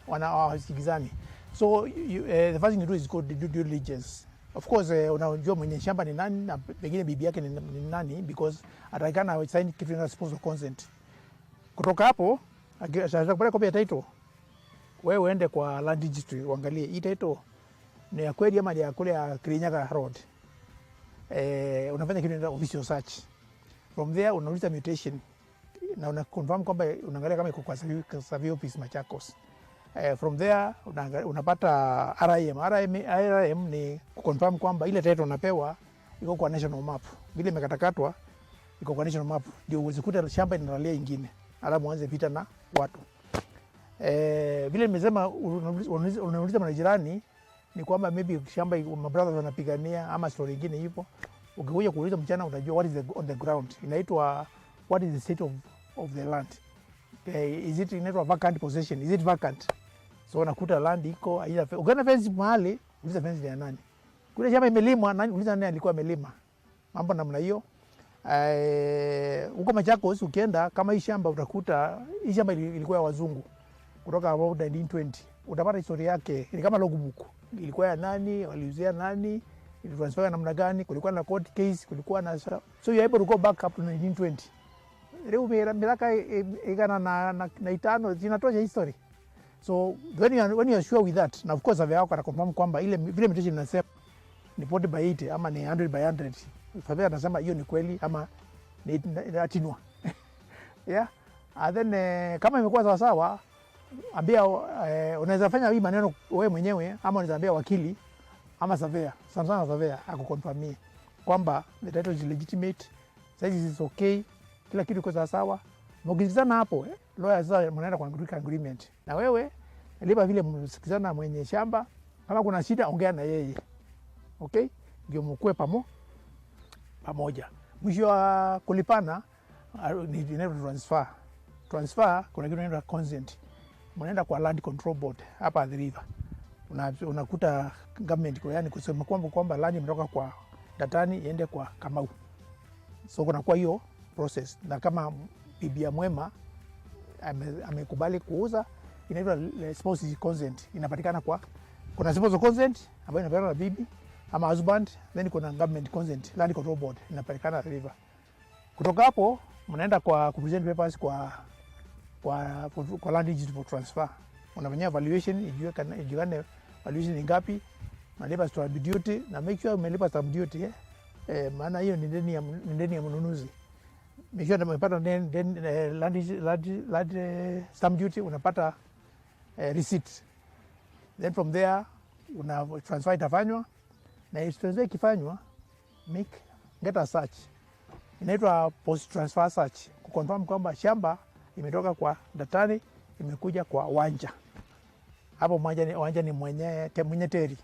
wana hawasikizani." So the first thing you do is go do due diligence. Of course, unajua mwenye shamba ni nani na pengine bibi yake ni nani, because atakikana sign kitu inaitwa spousal consent. Kutoka hapo atakupea copy ya title. Wewe uende kwa land registry uangalie hii title ni ya kweli ama ni ya kule ya Kirinyaga Road. Unafanya kitu inaitwa official search. From there unauliza mutation na una confirm kwamba, unaangalia kama iko kwa survey office Machakos. From there unapata RIM. RIM, RIM ni kuconfirm kwamba ile title unapewa iko kwa national map. Vile imekatakatwa iko kwa national map, ndio uweze kuta shamba inalalia ingine, alafu muanze vita na watu. Vile nimesema, unauliza majirani ni kwamba maybe shamba mabrothers wanapigania ama story ingine ipo. Ukikuja kuuliza mchana utajua what is on the ground. Inaitwa what is the state of the land. Is it, inaitwa vacant possession? Is it vacant? So unakuta land iko haina ukiona fence mahali, uliza fence ni ya nani. Kule shamba imelimwa, nani, uliza nani alikuwa amelima. Mambo namna hiyo. Huko Machakos ukienda, kama hii shamba, utakuta hii shamba ilikuwa ya wazungu kutoka about 1920. Utapata historia yake, ni kama logbook. Ilikuwa ya nani, waliuzia nani, ilitransfer namna gani, kulikuwa na court case, kulikuwa na, so you are able to go back up to 1920. Leo miaka igana na itano zinatosha history. So when you are sure with that, na of course surveyor wako ataconfirm kwamba ile vile mutation inasema ni 40 by 80 ama ni 100 by 100. Surveyor anasema hiyo ni kweli ama ni atinwa. Yeah. And then kama imekuwa sawa sawa, ambia, unaweza fanya hii maneno wewe mwenyewe ama unaweza ambia wakili ama surveyor, sana sana surveyor akuconfirmie kwamba the title is legitimate, size is okay, kila kitu iko sawa sawa. Mkisikizana hapo, lawyer sasa mnaenda kwa agreement. Na wewe lipa vile msikizana mwenye shamba, kama kuna shida ongea na yeye. Okay? Ndio mkue pamoja. Mwisho wa kulipana ni inaitwa transfer. Transfer, kuna kitu inaitwa consent. Mnaenda kwa Land Control Board hapa Athi River. Unakuta government kwa, yani kusema kwamba land imetoka kwa Datani iende kwa Kamau. So kunakuwa hiyo process, na kama bibi ya Mwema amekubali kuuza, inaitwa spouse consent, inapatikana kwa, kuna spouse consent ambayo inapeanwa na bibi ama husband, then kuna government consent, Land Control Board inapatikana River. Kutoka hapo mnaenda kwa kupresent papers kwa land registry for transfer. Unafanyia valuation ijulikane valuation ni ngapi, unalipa stamp duty na make sure umelipa stamp duty, eh? Maana hiyo ni deni ya mnunuzi. Make sure umepata den, land stamp duty, unapata receipt. Then from there una transfer itafanywa, na transfer ikifanywa, make get a search, inaitwa post transfer search, kuconfirm kwamba shamba imetoka kwa Datani imekuja kwa Wanja. Hapo Wanja ni mwenye teri.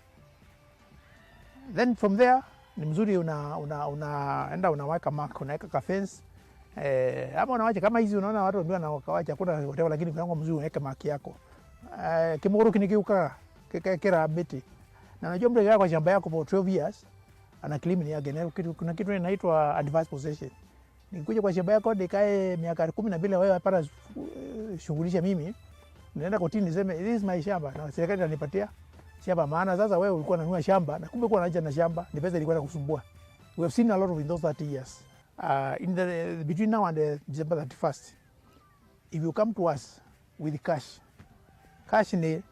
Then from there ni mzuri unaenda unaweka mark, unaweka ka fence, ama unawacha kama hizi, unaona watu ndio wanakawacha, kuna whatever, lakini kwa mzuri unaweka mark yako. Kimuru kinikiuka kira miti. Na unajua mtu akikaa kwa shamba yako for 12 years ana claim ni yake. Na kuna kitu inaitwa adverse possession. Nikikuja kwa shamba yako nikae miaka 12, wewe hapana shughulisha mimi, naenda kotini niseme this is my shamba, na serikali itanipatia shamba, maana sasa wewe ulikuwa unanunua shamba na kumbe ulikuwa unaacha na shamba, ni pesa ilikuwa inakusumbua. We have seen a lot of in those 30 years. In the between now and December 31st, if you come to us with cash, cash ni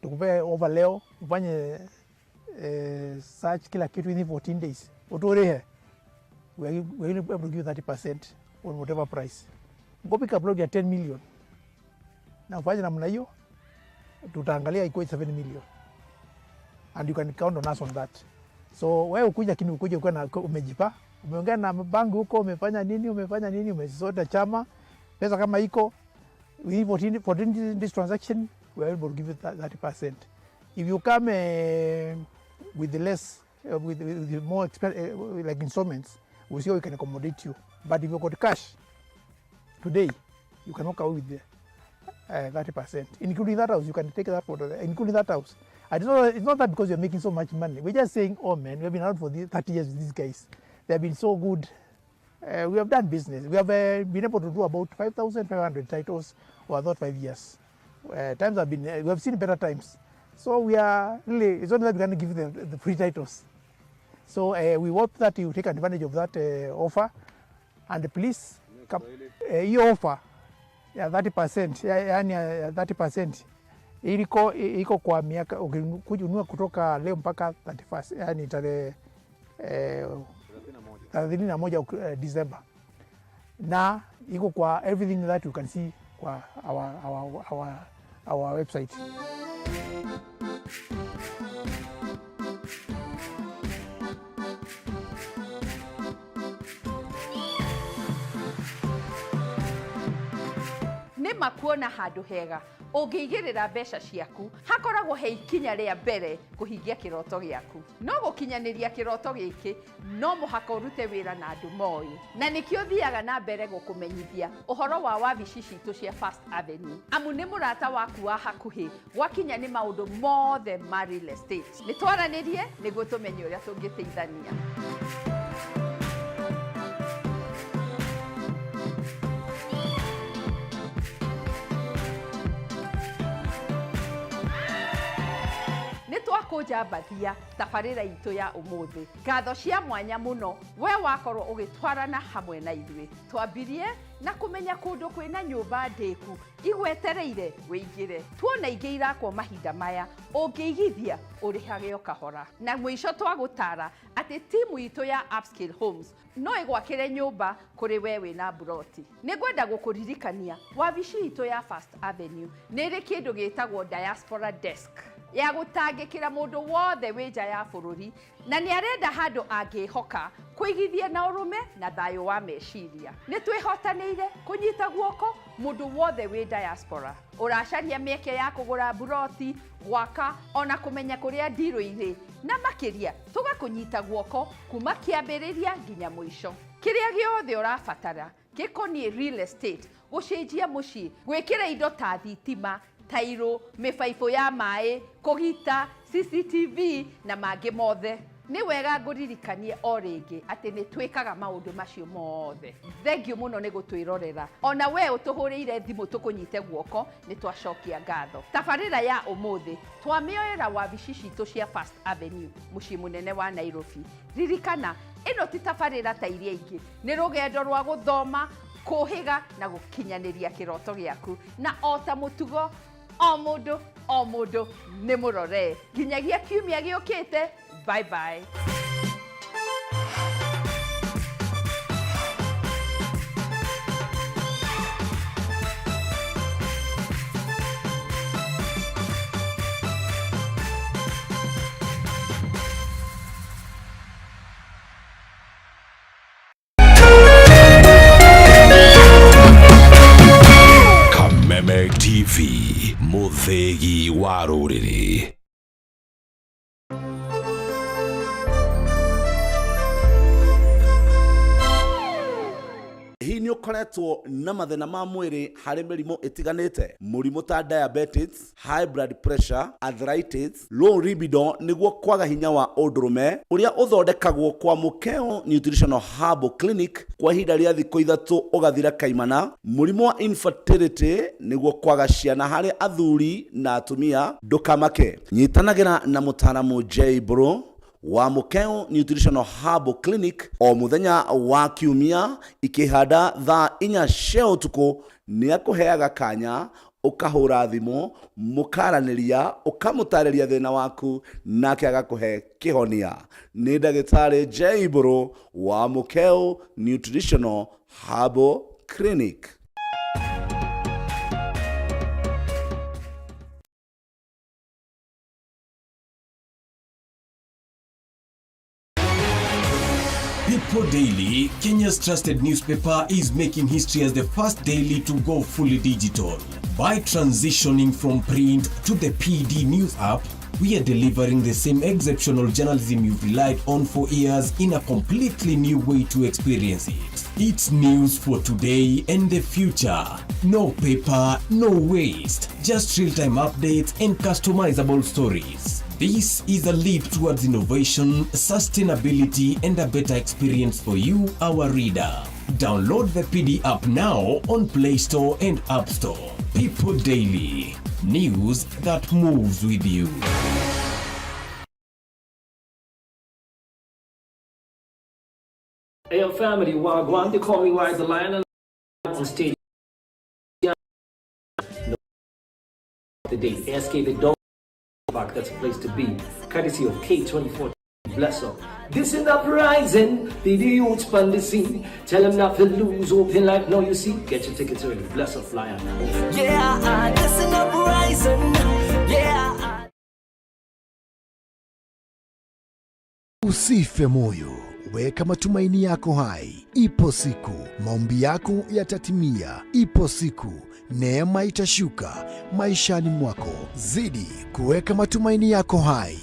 tukupee over leo, ufanye search kila kitu within 14 days, uturehe, we are able to give you 30% on whatever price. Ngopika plot ya 10 million na ufanye namna hiyo, Tutaangalia ikuwe 7 million and you can count on us on that. So wewe ukuja, lakini ukuje ukiwa na umejipa, umeongea na banki huko, umefanya nini, umefanya nini, umesota chama, pesa kama iko within 14 this transaction, we are able to give you 30%. If you come with less, with more like installments, we see how we can accommodate you. But if you got cash today, you can walk away with the 30%, including that house. You can take that photo, including that house. And it's not that because you're making so much money. We're just saying, oh man, we've been around for 30 years with these guys. They have been so good. We have done business. We have been able to do about 5,500 titles over about 5 years. Times have been, we have seen better times. So we are really, it's not that we can give them the free titles. So we hope that you take advantage of that offer and please come. Hiyo offer ya 30%, yaani ya 30% iliko kwa miaka ukinunua kutoka leo mpaka 31, yani tarehe 31 December, na iko kwa everything that you can see kwa our website. Nĩ ma kuona handũ hega ũngĩigĩrĩra mbeca ciaku hakoragwo he ikinya rĩa mbere kũhingia kĩroto gĩaku. No gũkinyanĩria kĩroto gĩkĩ no mũhaka ũrute wĩra na andũ moĩ, na nĩkĩo thiaga na mbere gũkũmenyithia ũhoro wa wabici citũ cia First Avenue, amu nĩ mũrata waku wa hakuhĩ gwakinya nĩ maũndũ mothe ma real estate. Nĩ twaranĩrie nĩguo tũmenye ũrĩa tũngĩteithania. Nĩ twakũnja mbathia tabarĩra itũ ya ũmũthĩ. Ngatho cia mwanya mũno we wakorwo ũgĩtwarana hamwe na ithuĩ. Twambirie na kũmenya kũndũ kwĩna nyũmba ndĩku igwetereire wĩingĩre. Tuona ingĩ irakwo mahinda maya ũngĩigithia ũrĩhage o kahora, na mũico twagũtara atĩ timu itũ ya Upscale Homes no ĩgwakĩre nyũmba kũrĩ we wĩna mburoti. Nĩ ngwenda gũkũririkania wabici itũ ya First Avenue nĩ ĩrĩ kĩndũ gĩtagwo diaspora desk ya gũtangĩkĩra mũndũ wothe wĩ nja ya bũrũri na nĩ arenda handũ angĩhoka kũigithia na ũrũme na thayũ wa meciria. Nĩ twĩhotanĩire kũnyita guoko mũndũ wothe wĩ diaspora ũracaria mĩeke ya kũgũra mburoti, gwaka ona kũmenya kũrĩa ndirũ irĩ, na makĩria tũgakũnyita guoko kuma kĩambĩrĩria nginya mũico. Kĩrĩa gĩothe ũrabatara gĩkoniĩ real estate, gũcenjia mũciĩ, gwĩkĩra indo ta thitima, tairo, mĩbaibũ ya maĩ, kũgita, CCTV na mangĩ mothe. Nĩ wega ngũririkanie o rĩngĩ atĩ nĩ twĩkaga maũndũ macio mothe. Thengiũ mũno nĩ gũtwĩrorera. Ona we ũtũhũrĩire thimũ tũkũnyite guoko, nĩ twacokia ngatho. Tabarĩra ya ũmũthĩ twamĩoera wabici citũ cia First Avenue, mũciĩ mũnene wa Nairobi. Ririkana, ĩno ti tabarĩra ta iria ingĩ, nĩ rũgendo rwa gũthoma, kũhĩga na gũkinyanĩria kĩroto gĩaku. Na o ta mũtugo, o mũndũ o mũndũ nĩ mũrore. Nginyagia kiumia gĩũkĩte, bye bye. Kameme TV, mũthĩgi wa rũrĩrĩ. Hihi nĩ ũkoretwo na mathĩna ma mwĩrĩ harĩ mĩrimũ ĩtiganĩte, mũrimũ ta diabetes, high blood pressure, arthritis, low libido, nĩguo kwaga hinya wa ũndũrũme, ũrĩa ũthondekagwo kwa Mukeo Nutritional Herbal Clinic kwa ihinda rĩa thikũ 3 ũgathira kaimana, mũrimũ wa infertility, nĩguo kwaga ciana harĩ athuri na atumia? Ndũkamake, nyitanagĩra na mũtaaramu J Bro wa Mukeo Nutritional Herbal Clinic o mũthenya wa kiumia ikĩhanda thaa 4 cia ũtukũ. Nĩ akũheaga kanya ũkahũra thimũ, mũkaranĩria, ũkamũtarĩria thĩna waku nake agakũhe kĩhonia. Nĩ ndagĩtarĩ J Bro wa Mukeo Nutritional Herbal Clinic. People Daily, Kenya's trusted newspaper, is making history as the first daily to go fully digital. By transitioning from print to the PD News app, we are delivering the same exceptional journalism you've relied on for years in a completely new way to experience it. It's news for today and the future. No paper, no waste. Just real time updates and customizable stories. This is a leap towards innovation, sustainability, and a better experience for you, our reader. Download the PD app now on Play Store and App Store. People Daily, news that moves with you. Hey, yo, family, Wagwan, they call me Wise the Lion on stage. No, the date. SK the Dog Park, that's a place to be. Courtesy of K24. Bless up. This is uprising, the youths on the scene. Tell them not to lose hope in life. Now you see, get your tickets early. Bless up, Lion. Yeah, this an uprising. Yeah. Usife moyo, weka matumaini yako hai. Ipo siku maombi yako yatatimia. Ipo siku neema itashuka maishani mwako. Zidi kuweka matumaini yako hai.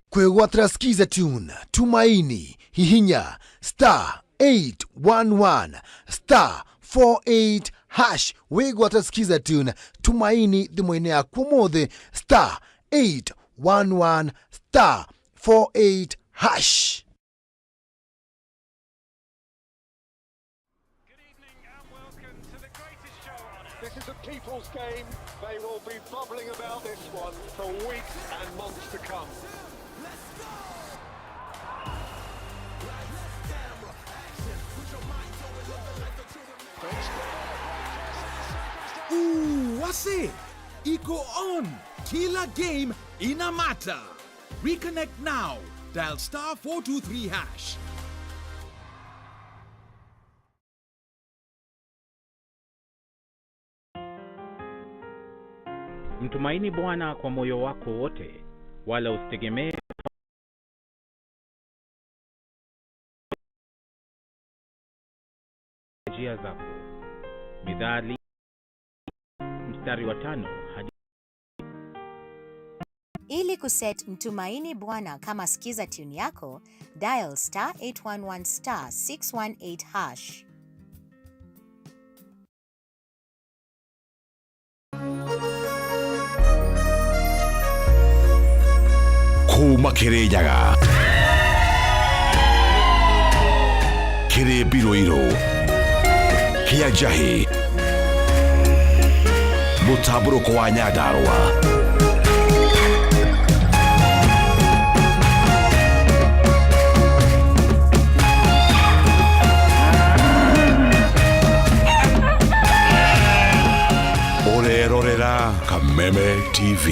Kwegwatira skiza tune Tumaini, hihinya star 811 star 48 hash. Wigwatira skiza tune Tumaini thimũ-inĩ yaku ũmũthĩ, star 811 star 48 hash. This is a people's game. They will be bubbling about this one for weeks and months to come. Ooh, wase iko on. Kila game ina matter. Reconnect now. Dial star 423 hash. Mtumaini Bwana kwa moyo wako wote, wala usitegemee njia zako. Mithali mstari wa 5 hadi Ili kuset Mtumaini Bwana kama skiza tune yako, dial star 811 star 618 hash. Kuma Kirinyaga, Kĩrĩmbirũirũ, Kĩa Njahĩ, mũtambũrũko wa Nyandarũa. Ũrerorera Kameme TV.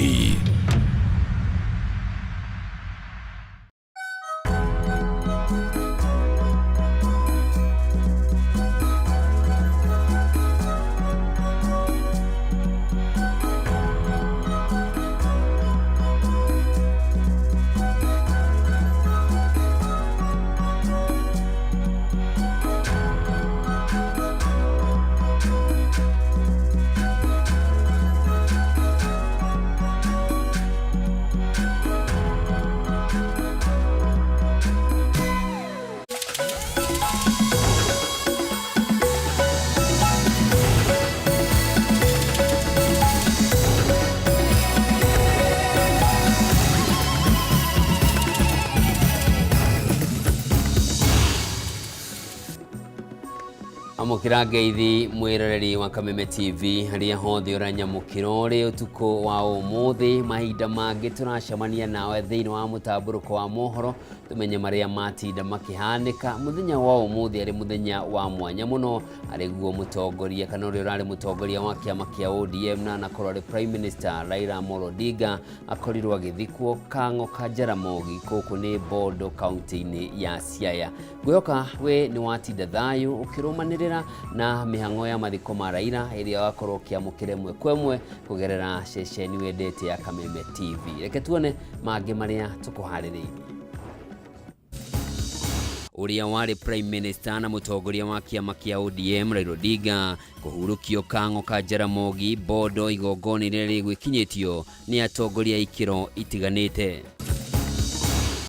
Amũkĩra ngeithi mwĩroreri wa Kameme TV harĩa hothe ũranyamũkĩra ũrĩ ũtukũ wa ũmũthĩ. Mahinda mangĩ tũracemania nawe thĩinĩ wa mũtambũrũko wa mohoro tũmenye marĩa matinda makĩhanĩka mũthenya wa ũmũthĩ. Arĩ mũthenya wa mwanya mũno arĩ guo mũtongoria kana ũrĩa ũrarĩ mũtongoria wa kĩama kĩa ODM na anakorwo arĩ Prime Minister Raila Amolo Odinga akorirwo agĩthikwo Kang'o ka Jaramogi gũkũ nĩ Bondo kaunti-inĩ ya Siaya. Ngwĩhoka we nĩ watinda thayũ ũkĩrũmanĩrĩra na mĩhang'o ya mathiko ma Raila ĩrĩa wakorwo ũkĩamũkĩra ĩmwe kwa ĩmwe kũgerera ceceni wendete ya Kameme TV. Reke tuone mangĩ marĩa tũkũharĩrĩirie. Ũrĩa warĩ Prime Minister na mũtongoria wa kĩama kĩa ODM Raila Odinga kũhurũkio Kang'o ka Jaramogi Bondo, igongona rĩrĩa rĩgwĩkinyĩtio nĩ atongoria a ikĩro itiganĩte.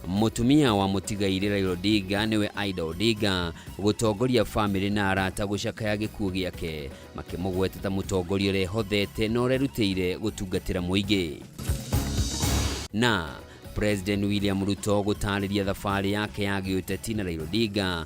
Mũtumia wa mũtigairĩ Raila Odinga nĩwe Aida Odinga gũtongoria famĩlĩ na arata gũcakaya gĩkuũ gĩake, makĩmũgweta ta mũtongoria ũrehothete na ũrerutĩire gũtungatĩra mũingĩ. Na President William Ruto gũtarĩria thabarĩ yake ya gĩũteti na Raila Odinga.